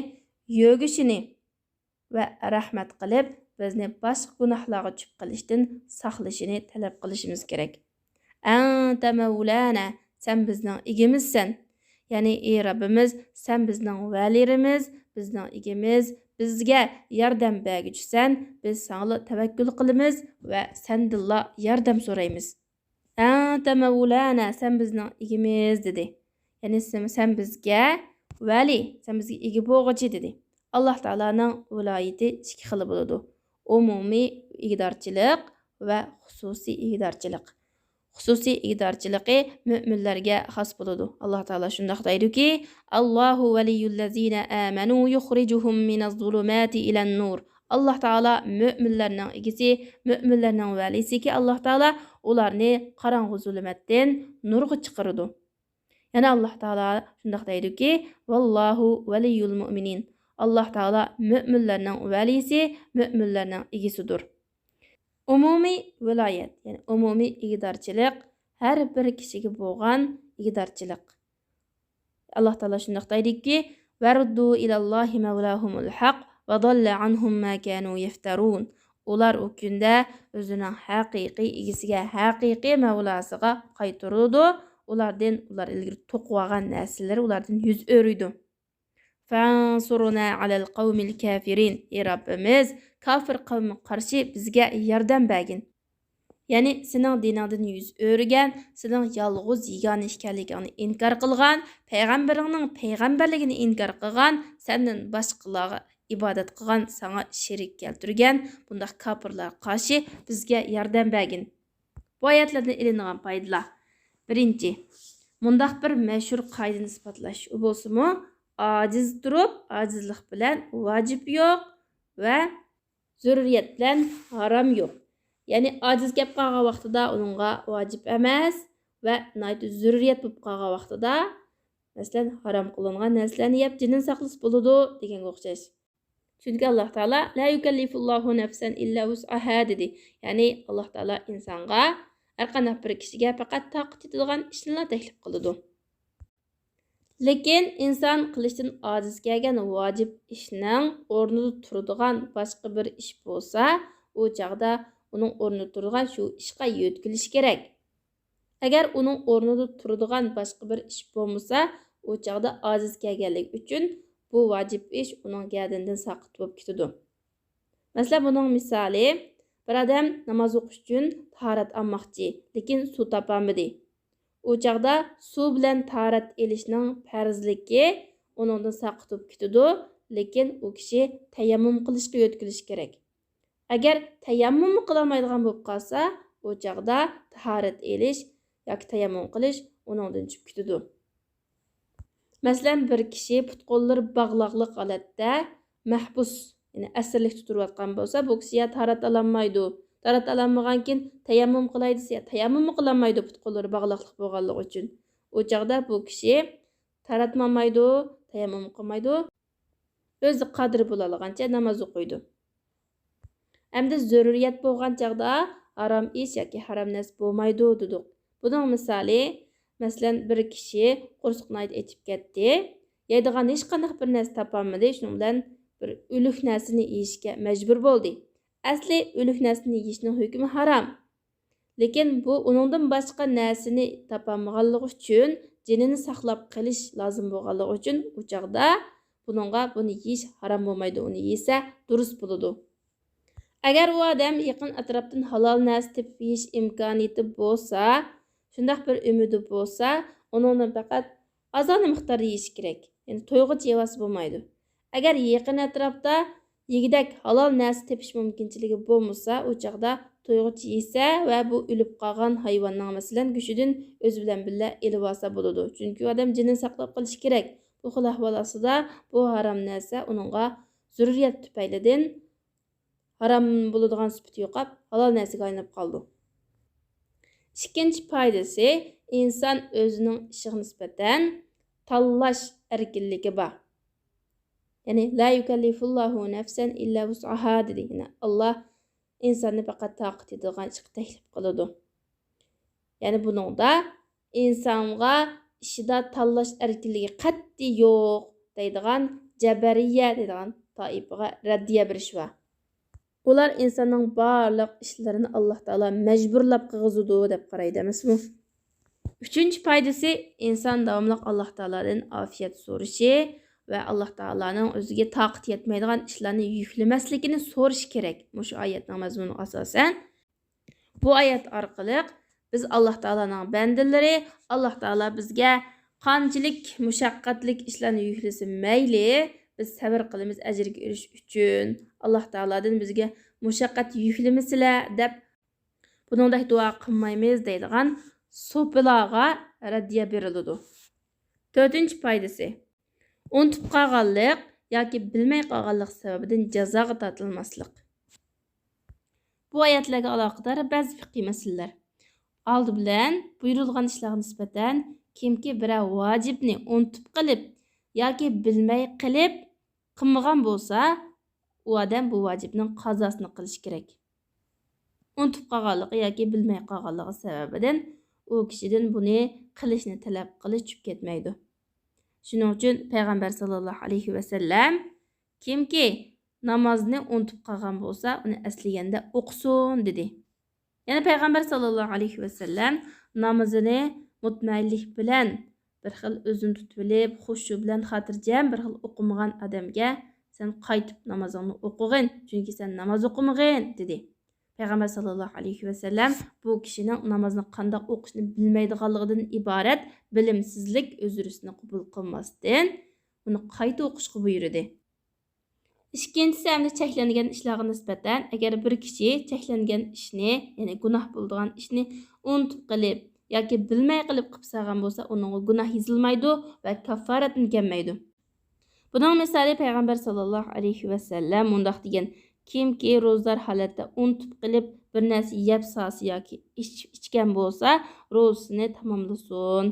يۆگىشىنى ۋە رەھمەت قىلىپ، بىزنى باشقا گۇناھلارغا چۈشۈپ قېلىشتىن ساقلىشىنى تەلەپ قىلىشىمىز كېرەك. أنت مولانا، سەن بىزنىڭ ئىگىمىزسەن. يەنى، ئى رەببىمىز، سەن بىزنىڭ ۋەلىيىمىز، بىزنىڭ ئىگىمىز، بىزگە ياردەم بەرگۈچىسەن، بىز ساڭىلا تەۋەككۈل قىلىمىز ۋە سەندىنلا ياردەم سورايمىز. أنت مولانا، سەن بىزنىڭ ئىگىمىز، دېدى. يەنى سەن، سەن بىزگە ۋەلىي، سەن بىزگە ئىگە بولغۇچى، دېدى. ئاللاھ تائالانىڭ ۋىلايىتى ئىككى خىل بولىدۇ. ئومۇمىي ئىگىدارچىلىق ۋە خۇسۇسىي ئىگىدارچىلىق. خۇسۇسىي ئىگىدارچىلىقى مۆمىنلەرگە خاس بولىدۇ. ئاللاھ تائالا شۇنداق دەيدۇكى، الله ولي الذين آمنوا يخرجهم من الظلمات إلى النور. ئاللاھ تائالا مۆمىنلەرنىڭ ئىگىسى، مۆمىنلەرنىڭ ۋەلىيسىكى، ئاللاھ تائالا ئۇلارنى قاراڭغۇ زۇلۇمەتتىن نۇرغا چىقىرىدۇ. يەنە ئاللاھ تائالا شۇنداق دەيدۇكى، والله ولي المؤمنين. ئاللاھ تائالا مۆمىنلەرنىڭ ۋەلىيسى، مۆمىنلەرنىڭ ئىگىسىدۇر. ئومۇمىي ۋىلايەت، يەنى ئومۇمىي ئىگىدارچىلىق، ھەر بىر كىشىگە بولغان ئىگىدارچىلىق. ئاللاھ تائالا شۇنداق دەيدۇكى، وردوا إلى الله مولاهم الحق وضل عنهم ما كانوا يفترون. ئۇلار ئۇ كۈندە ئۆزىنىڭ ھەقىقىي ئىگىسىگە، ھەقىقىي مەۋلاسىغا قايتۇرۇلىدۇ. ئۇلاردىن ئۇلار ئىلگىرى توقۇۋالغان نەرسىلىرى ئۇلاردىن يۈز ئۆرۈيدۇ. فانصرنا على القوم الكافرين. ئى رەببىمىز، كاپىر قەۋمگە قارشى بىزگە ياردەم بەرگىن. يەنى سېنىڭ دىنىڭدىن يۈز ئۆرۈگەن، سېنىڭ يالغۇز يېگانە ئىكەنلىكىڭنى ئىنكار قىلغان، پەيغەمبىرىڭنىڭ پەيغەمبەرلىكىنى ئىنكار قىلغان، سەندىن باشقىلارغا ئىبادەت قىلغان، ساڭا شېرىك كەلتۈرگەن بۇنداق كاپىرلارغا قارشى بىزگە ياردەم بەرگىن. بۇ ئايەتلەردىن ئېلىنغان پايدىلار. بىرىنچى، مۇنداق بىر مەشھۇر قائىدىنى ئىسپاتلاش. ئۇ بولسىمۇ، ئاجىز تۇرۇپ، ئاجىزلىق بىلەن ۋاجىپ يوق ۋە زۆرۈرىيەت بىلەن ھارام يوق. يەنى ئاجىز كەپ قالغان ۋاقتىدا ئۇنىڭغا ۋاجىپ ئەمەس ۋە ناھايىتى زۆرۈرىيەت بولۇپ قالغان ۋاقتىدا، مەسىلەن، ھارام قىلىنغان نەرسىلەرنى يەپ جېنىنى ساقلىسا بولىدۇ دېگەنگە ئوخشاش. چۈنكى ئاللاھ تائالا، لا يكلف الله نفسا إلا وسعها، دېدى. يەنى ئاللاھ تائالا ئىنسانغا، ھەرقانداق بىر كىشىگە پەقەت تاقىتى يېتىدىغان ئىشنىلا تەكلىپ قىلىدۇ. لېكىن ئىنسان قىلىشتىن ئاجىز كەلگەن ۋاجىپ ئىشنىڭ ئورنىدا تۇرىدىغان باشقا بىر ئىش بولسا، ئۇ چاغدا ئۇنىڭ ئورنىدا تۇرىدىغان شۇ ئىشقا يۆتكىلىشى كېرەك. ئەگەر ئۇنىڭ ئورنىدا تۇرىدىغان باشقا بىر ئىش بولمىسا، ئۇ چاغدا ئاجىز كەلگەنلىكى ئۈچۈن بۇ ۋاجىپ ئىش ئۇنىڭ گەدىنىدىن ساقىت بولۇپ كېتىدۇ. مەسىلەن، بۇنىڭ مىسالى، بىر ئادەم ناماز ئوقۇش ئۈچۈن تاھارەت ئالماقچى، لېكىن سۇ تاپالمىدى. ئۇ چاغدا سۇ بىلەن تاھارەت ئېلىشنىڭ پەرزلىكى ئۇنىڭدىن ساقىت بولۇپ كېتىدۇ، لېكىن ئۇ كىشى تەيەممۇم قىلىشقا يۆتكىلىشى كېرەك. ئەگەر تەيەممۇممۇ قىلالمايدىغان بولۇپ قالسا، ئۇ چاغدا تاھارەت ئېلىش ياكى تەيەممۇم قىلىش ئۇنىڭدىن چۈشۈپ كېتىدۇ. مەسىلەن، بىر كىشى پۇت-قوللىرى باغلاقلىق ھالەتتە مەھبۇس، يەنى ئەسىرلىكتە تۇرۇۋاتقان بولسا، بۇ كىشى يا تاھارەت ئالالمايدۇ، تاھارەت ئالالمىغان كېيىن تەيەممۇم قىلاي دېسە، يا تەيەممۇممۇ قىلالمايدۇ پۇت-قوللىرى باغلاقلىق بولغانلىقى ئۈچۈن. ئۇ چاغدا بۇ كىشى تاھارەتمۇ ئالمايدۇ، تەيەممۇممۇ قىلمايدۇ. ئۆزى قادىر بولالىغانچە ناماز ئوقۇيدۇ. ئەمدى زۆرۈرىيەت بولغان چاغدا ھارام ئىش ياكى ھارام نەرسە بولمايدۇ دېدۇق. بۇنىڭ مىسالى، مەسىلەن، بىر كىشى قورسىقى ناھايىتى ئېچىپ كەتتى، يەيدىغان ھېچقانداق بىر نەرسە تاپالمىدى، شۇنىڭ بىلەن بىر ئۆلۈك نەرسىنى يېيىشكە مەجبۇر بولدى. ئەسلى ئۆلۈك نەرسىنى يېيىشنىڭ ھۆكمى ھارام. لېكىن بۇ ئۇنىڭدىن باشقا نەرسىنى تاپالمىغانلىقى ئۈچۈن، جېنىنى ساقلاپ قېلىش لازىم بولغانلىقى ئۈچۈن، ئۇ چاغدا بۇنىڭغا بۇنى يېيىش ھارام بولمايدۇ، ئۇنى يېسە دۇرۇس بولىدۇ. ئەگەر ئۇ ئادەم يېقىن ئەتراپتىن ھالال نەرسە تېپىپ يېيىش ئىمكانىيىتى بولسا، شۇنداق بىر ئۈمىدى بولسا، ئۇنىڭدىن پەقەت ئازغىنە مىقداردا يېيىشى كېرەك. يەنى تويغۇچە يەۋالسا بولمايدۇ. ئەگەر يېقىن ئەتراپتا يېگۈدەك ھالال نەرسە تېپىش مۇمكىنچىلىكى بولمىسا، ئۇ چاغدا تويغۇچە يېسە ۋە بۇ ئۆلۈپ قالغان ھايۋاننىڭ، مەسىلەن، گۆشىدىن ئۆزى بىلەن بىللە ئېلىۋالسا بولىدۇ. چۈنكى ئۇ ئادەم جېنىنى ساقلاپ قېلىشى كېرەك. بۇ خىل ئەھۋال ئاستىدا بۇ ھارام نەرسە ئۇنىڭغا زۆرۈرىيەت تۈپەيلىدىن ھارام بولىدىغان سۈپىتى يوقاپ، ھالال نەرسىگە ئايلىنىپ قالىدۇ. ئىككىنچى پايدىسى، ئىنسان ئۆزىنىڭ ئىشىغا نىسبەتەن تاللاش ئەركىنلىكى بار. يەنى، لا يۇكەللىفۇللاھۇ نەفسەن ئىللا ۋۇسئەھا دېدى. يەنى، ئاللا ئىنساننى پەقەت تاقىتى يېتىدىغان ئىشقا تەكلىپ قىلىدۇ. يەنى بۇنىڭدا ئىنسانغا ئىشىدا تاللاش ئەركىنلىكى قەتئىي يوق دەيدىغان جەبەرىيە دەيدىغان تائىپىغا رەددىيە بېرىش بار. ئۇلار ئىنساننىڭ بارلىق ئىشلىرىنى ئاللا تائالا مەجبۇرلاپ قىلغۇزىدۇ دەپ قارايدۇ ئەمەسمۇ؟ ئۈچىنچى پايدىسى، ئىنسان داۋاملىق ئاللا تائالادىن ئافىيەت سورىشى ۋە ئاللا تائالانىڭ ئۆزىگە تاقىتى يەتمەيدىغان ئىشلارنى يۈكلىمەسلىكىنى سورىشى كېرەك. مۇشۇ ئايەتنىڭ مەزمۇنىغا ئاساسەن، بۇ ئايەت ئارقىلىق بىز ئاللا تائالانىڭ بەندىلىرى، ئاللا تائالا بىزگە قانچىلىك مۇشەققەتلىك ئىشلارنى يۈكلىسە مەيلى، بىز سەۋر قىلىمىز ئەجىرگە ئېرىشىش ئۈچۈن. ئاللا تائالادىن بىزگە مۇشەققەت يۈكلىمىسىلە دەپ بۇنىڭدەك دۇئا قىلمايمىز دەيدىغان سوپىلارغا رەددىيە بېرىلىدۇ. تۆتىنچى پايدىسى، ئۇنتۇپ قالغانلىق ياكى بىلمەي قالغانلىق سەۋەبىدىن جازاغا تارتىلماسلىق. بۇ ئايەتلەرگە ئالاقىدار بەزى پىقھىي مەسىلىلەر. ئالدى بىلەن بۇيرۇلغان ئىشلارغا نىسبەتەن كىمكى بىرەر ۋاجىپنى ئۇنتۇپ قېلىپ ياكى بىلمەي قېلىپ قىلمىغان بولسا، ئۇ ئادەم بۇ ۋاجىپنىڭ قازاسىنى قىلىشى كېرەك. ئۇنتۇپ قالغانلىقى ياكى بىلمەي قالغانلىقى سەۋەبىدىن ئۇ كىشىدىن بۇنى قىلىشنى تەلەپ قىلىش چۈشۈپ كەتمەيدۇ. شۇنىڭ ئۈچۈن پەيغەمبەر ساللاللاھۇ ئەلەيھى ۋەسەللەم، كىمكى نامازنى ئۇنتۇپ قالغان بولسا، ئۇنى ئەسلىگەندە ئوقۇسۇن، دېدى. يەنە پەيغەمبەر ساللاللاھۇ ئەلەيھى ۋەسەللەم نامىزىنى مۇتمەئىنلىك بىلەن، بىر خىل ئۆزىنى تۇتۇۋېلىپ، خۇشۇ بىلەن خاتىرجەم بىر خىل ئوقۇمىغان ئادەمگە، سەن قايتىپ نامازىڭنى ئوقۇغىن، چۈنكى سەن ناماز ئوقۇمىغىن، دېدى. پەيغەمبەر ساللاللاھۇ ئەلەيھى ۋەسەللەم بۇ كىشىنىڭ نامازنى قانداق ئوقۇشنى بىلمەيدىغانلىقىدىن ئىبارەت بىلىمسىزلىك ئۆزرىسىنى قوبۇل قىلماستىن، ئۇنى قايتا ئوقۇشقا بۇيرۇدى. ئىككىنچىسى، ئەمدى چەكلەنگەن ئىشلارغا نىسبەتەن، ئەگەر بىر كىشى چەكلەنگەن ئىشنى، يەنى گۇناھ بولىدىغان ئىشنى ئۇنتۇپ قېلىپ ياكى بىلمەي قېلىپ قىلىپ سالغان بولسا، ئۇنىڭغا گۇناھ يېزىلمايدۇ ۋە كاففارەتمۇ كەلمەيدۇ. بۇنىڭ مىسالى پەيغەمبەر ساللاللاھۇ ئەلەيھى ۋەسەللەم مۇنداق دېگەن، كىمكى روزىدار ھالەتتە ئۇنتۇپ قېلىپ بىر نەرسە يەپ سالسا ياكى ئىچ-، ئىچكەن بولسا، روزىسىنى تاماملىسۇن.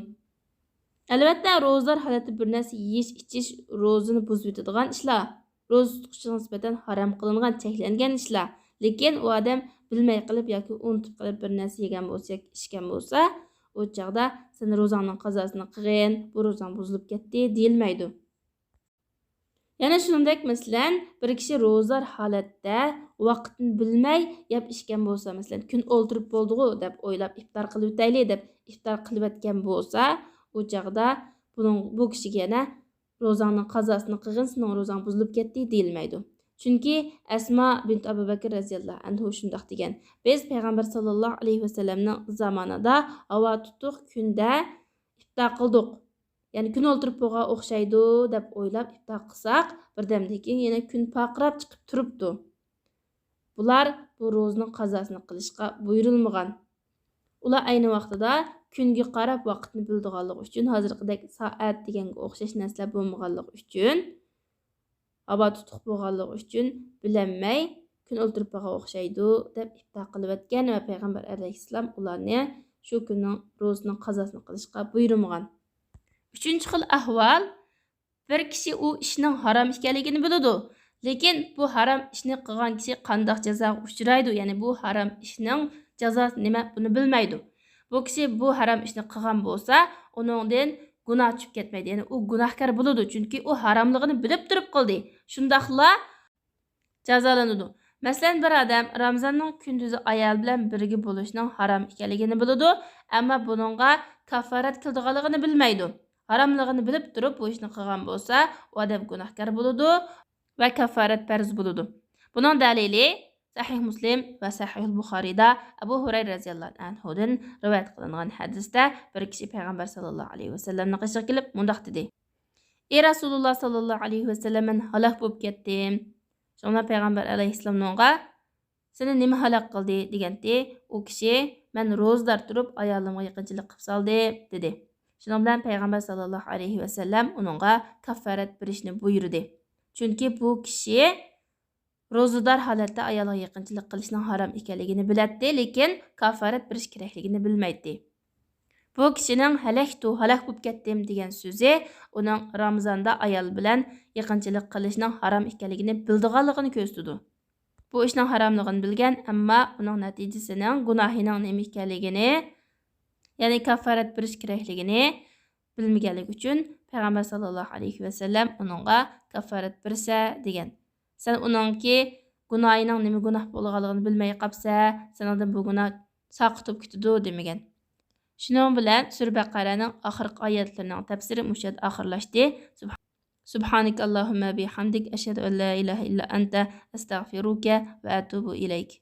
ئەلۋەتتە، روزىدار ھالەتتە بىر نەرسە يېيىش، ئىچىش روزىنى بۇزۇۋېتىدىغان ئىشلار، روزا تۇتقۇچىغا نىسبەتەن ھارام قىلىنغان، چەكلەنگەن ئىشلار. لېكىن ئۇ ئادەم بىلمەي قېلىپ ياكى ئۇنتۇپ قېلىپ بىر نەرسە يېگەن بولسا ياكى ئىچكەن بولسا، ئۇ چاغدا سەن روزاڭنىڭ قازاسىنى قىلغىن، بۇ روزاڭ بۇزۇلۇپ كەتتى دېيىلمەيدۇ. يەنە شۇنىڭدەك، مەسىلەن، بىر كىشى روزىدار ھالەتتە ۋاقىتنى بىلمەي يەپ ئىچكەن بولسا، مەسىلەن، كۈن ئولتۇرۇپ بولدىغۇ دەپ ئويلاپ، ئىپتار قىلىۋېتەيلى دەپ ئىپتار قىلىۋەتكەن بولسا، ئۇ چاغدا بۇنىڭ، بۇ كىشىگە يەنە روزاڭنىڭ قازاسىنى قىلغىن، سېنىڭ روزاڭ بۇزۇلۇپ كەتتى دېيىلمەيدۇ. چۈنكى ئەسما بىنت ئەبۇ بەكىر رەزىياللاھۇ ئەنھۇ شۇنداق دېگەن، بىز پەيغەمبەر ساللاللاھۇ ئەلەيھى ۋەسەللەمنىڭ زامانىدا ھاۋا تۇتۇق كۈندە ئىپتار قىلدۇق. يەنى كۈن ئولتۇرۇپ بولغان ئوخشايدۇ دەپ ئويلاپ ئىپتار قىلساق، بىردەمدىن كېيىن يەنە كۈن پارقىراپ چىقىپ تۇرۇپتۇ. بۇلار بۇ روزىنىڭ قازاسىنى قىلىشقا بۇيرۇلمىغان. ئۇلار ئەينى ۋاقتىدا كۈنگە قاراپ ۋاقىتنى بىلىدىغانلىقى ئۈچۈن، ھازىرقىدەك سائەت دېگەنگە ئوخشاش نەرسىلەر بولمىغانلىقى ئۈچۈن، ھاۋا تۇتۇق بولغانلىقى ئۈچۈن بىلەلمەي، كۈن ئولتۇرۇپ بولغان ئوخشايدۇ دەپ ئىپتار قىلىۋەتكەن ۋە پەيغەمبەر ئەلەيھىسسالام ئۇلارنى شۇ كۈننىڭ روزىسىنىڭ قازاسىنى قىلىشقا بۇيرۇمىغان. ئۈچىنچى خىل ئەھۋال، بىر كىشى ئۇ ئىشنىڭ ھارام ئىكەنلىكىنى بىلىدۇ، لېكىن بۇ ھارام ئىشنى قىلغان كىشى قانداق جازاغا ئۇچرايدۇ، يەنى بۇ ھارام ئىشنىڭ جازاسى نېمە، بۇنى بىلمەيدۇ. بۇ كىشى بۇ ھارام ئىشنى قىلغان بولسا، ئۇنىڭدىن گۇناھ چۈشۈپ كەتمەيدۇ، يەنى ئۇ گۇناھكار بولىدۇ، چۈنكى ئۇ ھاراملىقىنى بىلىپ تۇرۇپ قىلدى. شۇنداقلا جازالىنىدۇ. مەسىلەن، بىر ئادەم رامىزاننىڭ كۈندۈزى ئايال بىلەن بىرگە بولۇشنىڭ ھارام ئىكەنلىكىنى بىلىدۇ، ئەمما بۇنىڭغا كاففارەت كېلىدىغانلىقىنى بىلمەيدۇ. ھاراملىقىنى بىلىپ تۇرۇپ بۇ ئىشنى قىلغان بولسا، ئۇ ئادەم گۇناھكار بولىدۇ ۋە كاففارەت پەرز بولىدۇ. بۇنىڭ دەلىلى سەھىھ مۇسلىم ۋە سەھىھ بۇخارىدا ئەبۇ ھۇرەيرە رەزىياللاھۇ ئەنھۇدىن رىۋايەت قىلىنغان ھەدىستە بىر كىشى پەيغەمبەر ساللاللاھۇ ئەلەيھى ۋەسەللەمنىڭ قېشىغا كېلىپ مۇنداق دېدى: ئى رەسۇلۇللا ساللاللاھۇ ئەلەيھى ۋەسەللەم، مەن ھالاك بولۇپ كەتتىم. شۇڭا پەيغەمبەر ئەلەيھىسسالام ئۇنىڭغا، سېنى نېمە ھالاك قىلدى؟ دېگەنتى، ئۇ كىشى، مەن روزىدار تۇرۇپ ئايالىمغا يېقىنچىلىق قىلىپ سالدىم، دېدى. شۇنىڭ بىلەن پەيغەمبەر ساللاللاھۇ ئەلەيھى ۋەسەللەم ئۇنىڭغا كاففارەت بېرىشنى بۇيرۇدى. چۈنكى بۇ كىشى روزىدار ھالەتتە ئايالىغا يېقىنچىلىق قىلىشنىڭ ھارام ئىكەنلىكىنى بىلەتتى، لېكىن كاففارەت بېرىش كېرەكلىكىنى بىلمەيتتى. بۇ كىشىنىڭ ھەلەكتۇ، ھالاك بولۇپ كەتتىم دېگەن سۆزى ئۇنىڭ رامىزاندا ئايال بىلەن يېقىنچىلىق قىلىشنىڭ ھارام ئىكەنلىكىنى بىلىدىغانلىقىنى كۆرسىتىدۇ. بۇ ئىشنىڭ ھاراملىقىنى بىلگەن، ئەمما ئۇنىڭ نەتىجىسىنىڭ، گۇناھىنىڭ نېمە ئىكەنلىكىنى، يەنى كاففارەت بېرىش كېرەكلىكىنى بىلمىگەنلىكى ئۈچۈن پەيغەمبەر ساللاللاھۇ ئەلەيھى ۋەسەللەم ئۇنىڭغا كاففارەت بېرسە دېگەن. سەن ئۇنىڭكى گۇناھىنىڭ نېمە گۇناھ بولغانلىقىنى بىلمەي قاپسەن، سېنىڭدىن بۇ گۇناھ ساقىت بولۇپ كېتىدۇ دېمىگەن. شۇنىڭ بىلەن سۈرە بەقەرەنىڭ ئاخىرقى ئايەتلىرىنىڭ تەپسىرى مۇشۇ يەردە ئاخىرلاشتى. سۇبھانەكاللاھۇممە بىھەمدىك، ئەشھەدۇ ئەن لا ئىلاھە ئىللا ئەنتە، ئەستەغفىرۇكە ۋە ئەتۇبۇ ئىلەيك.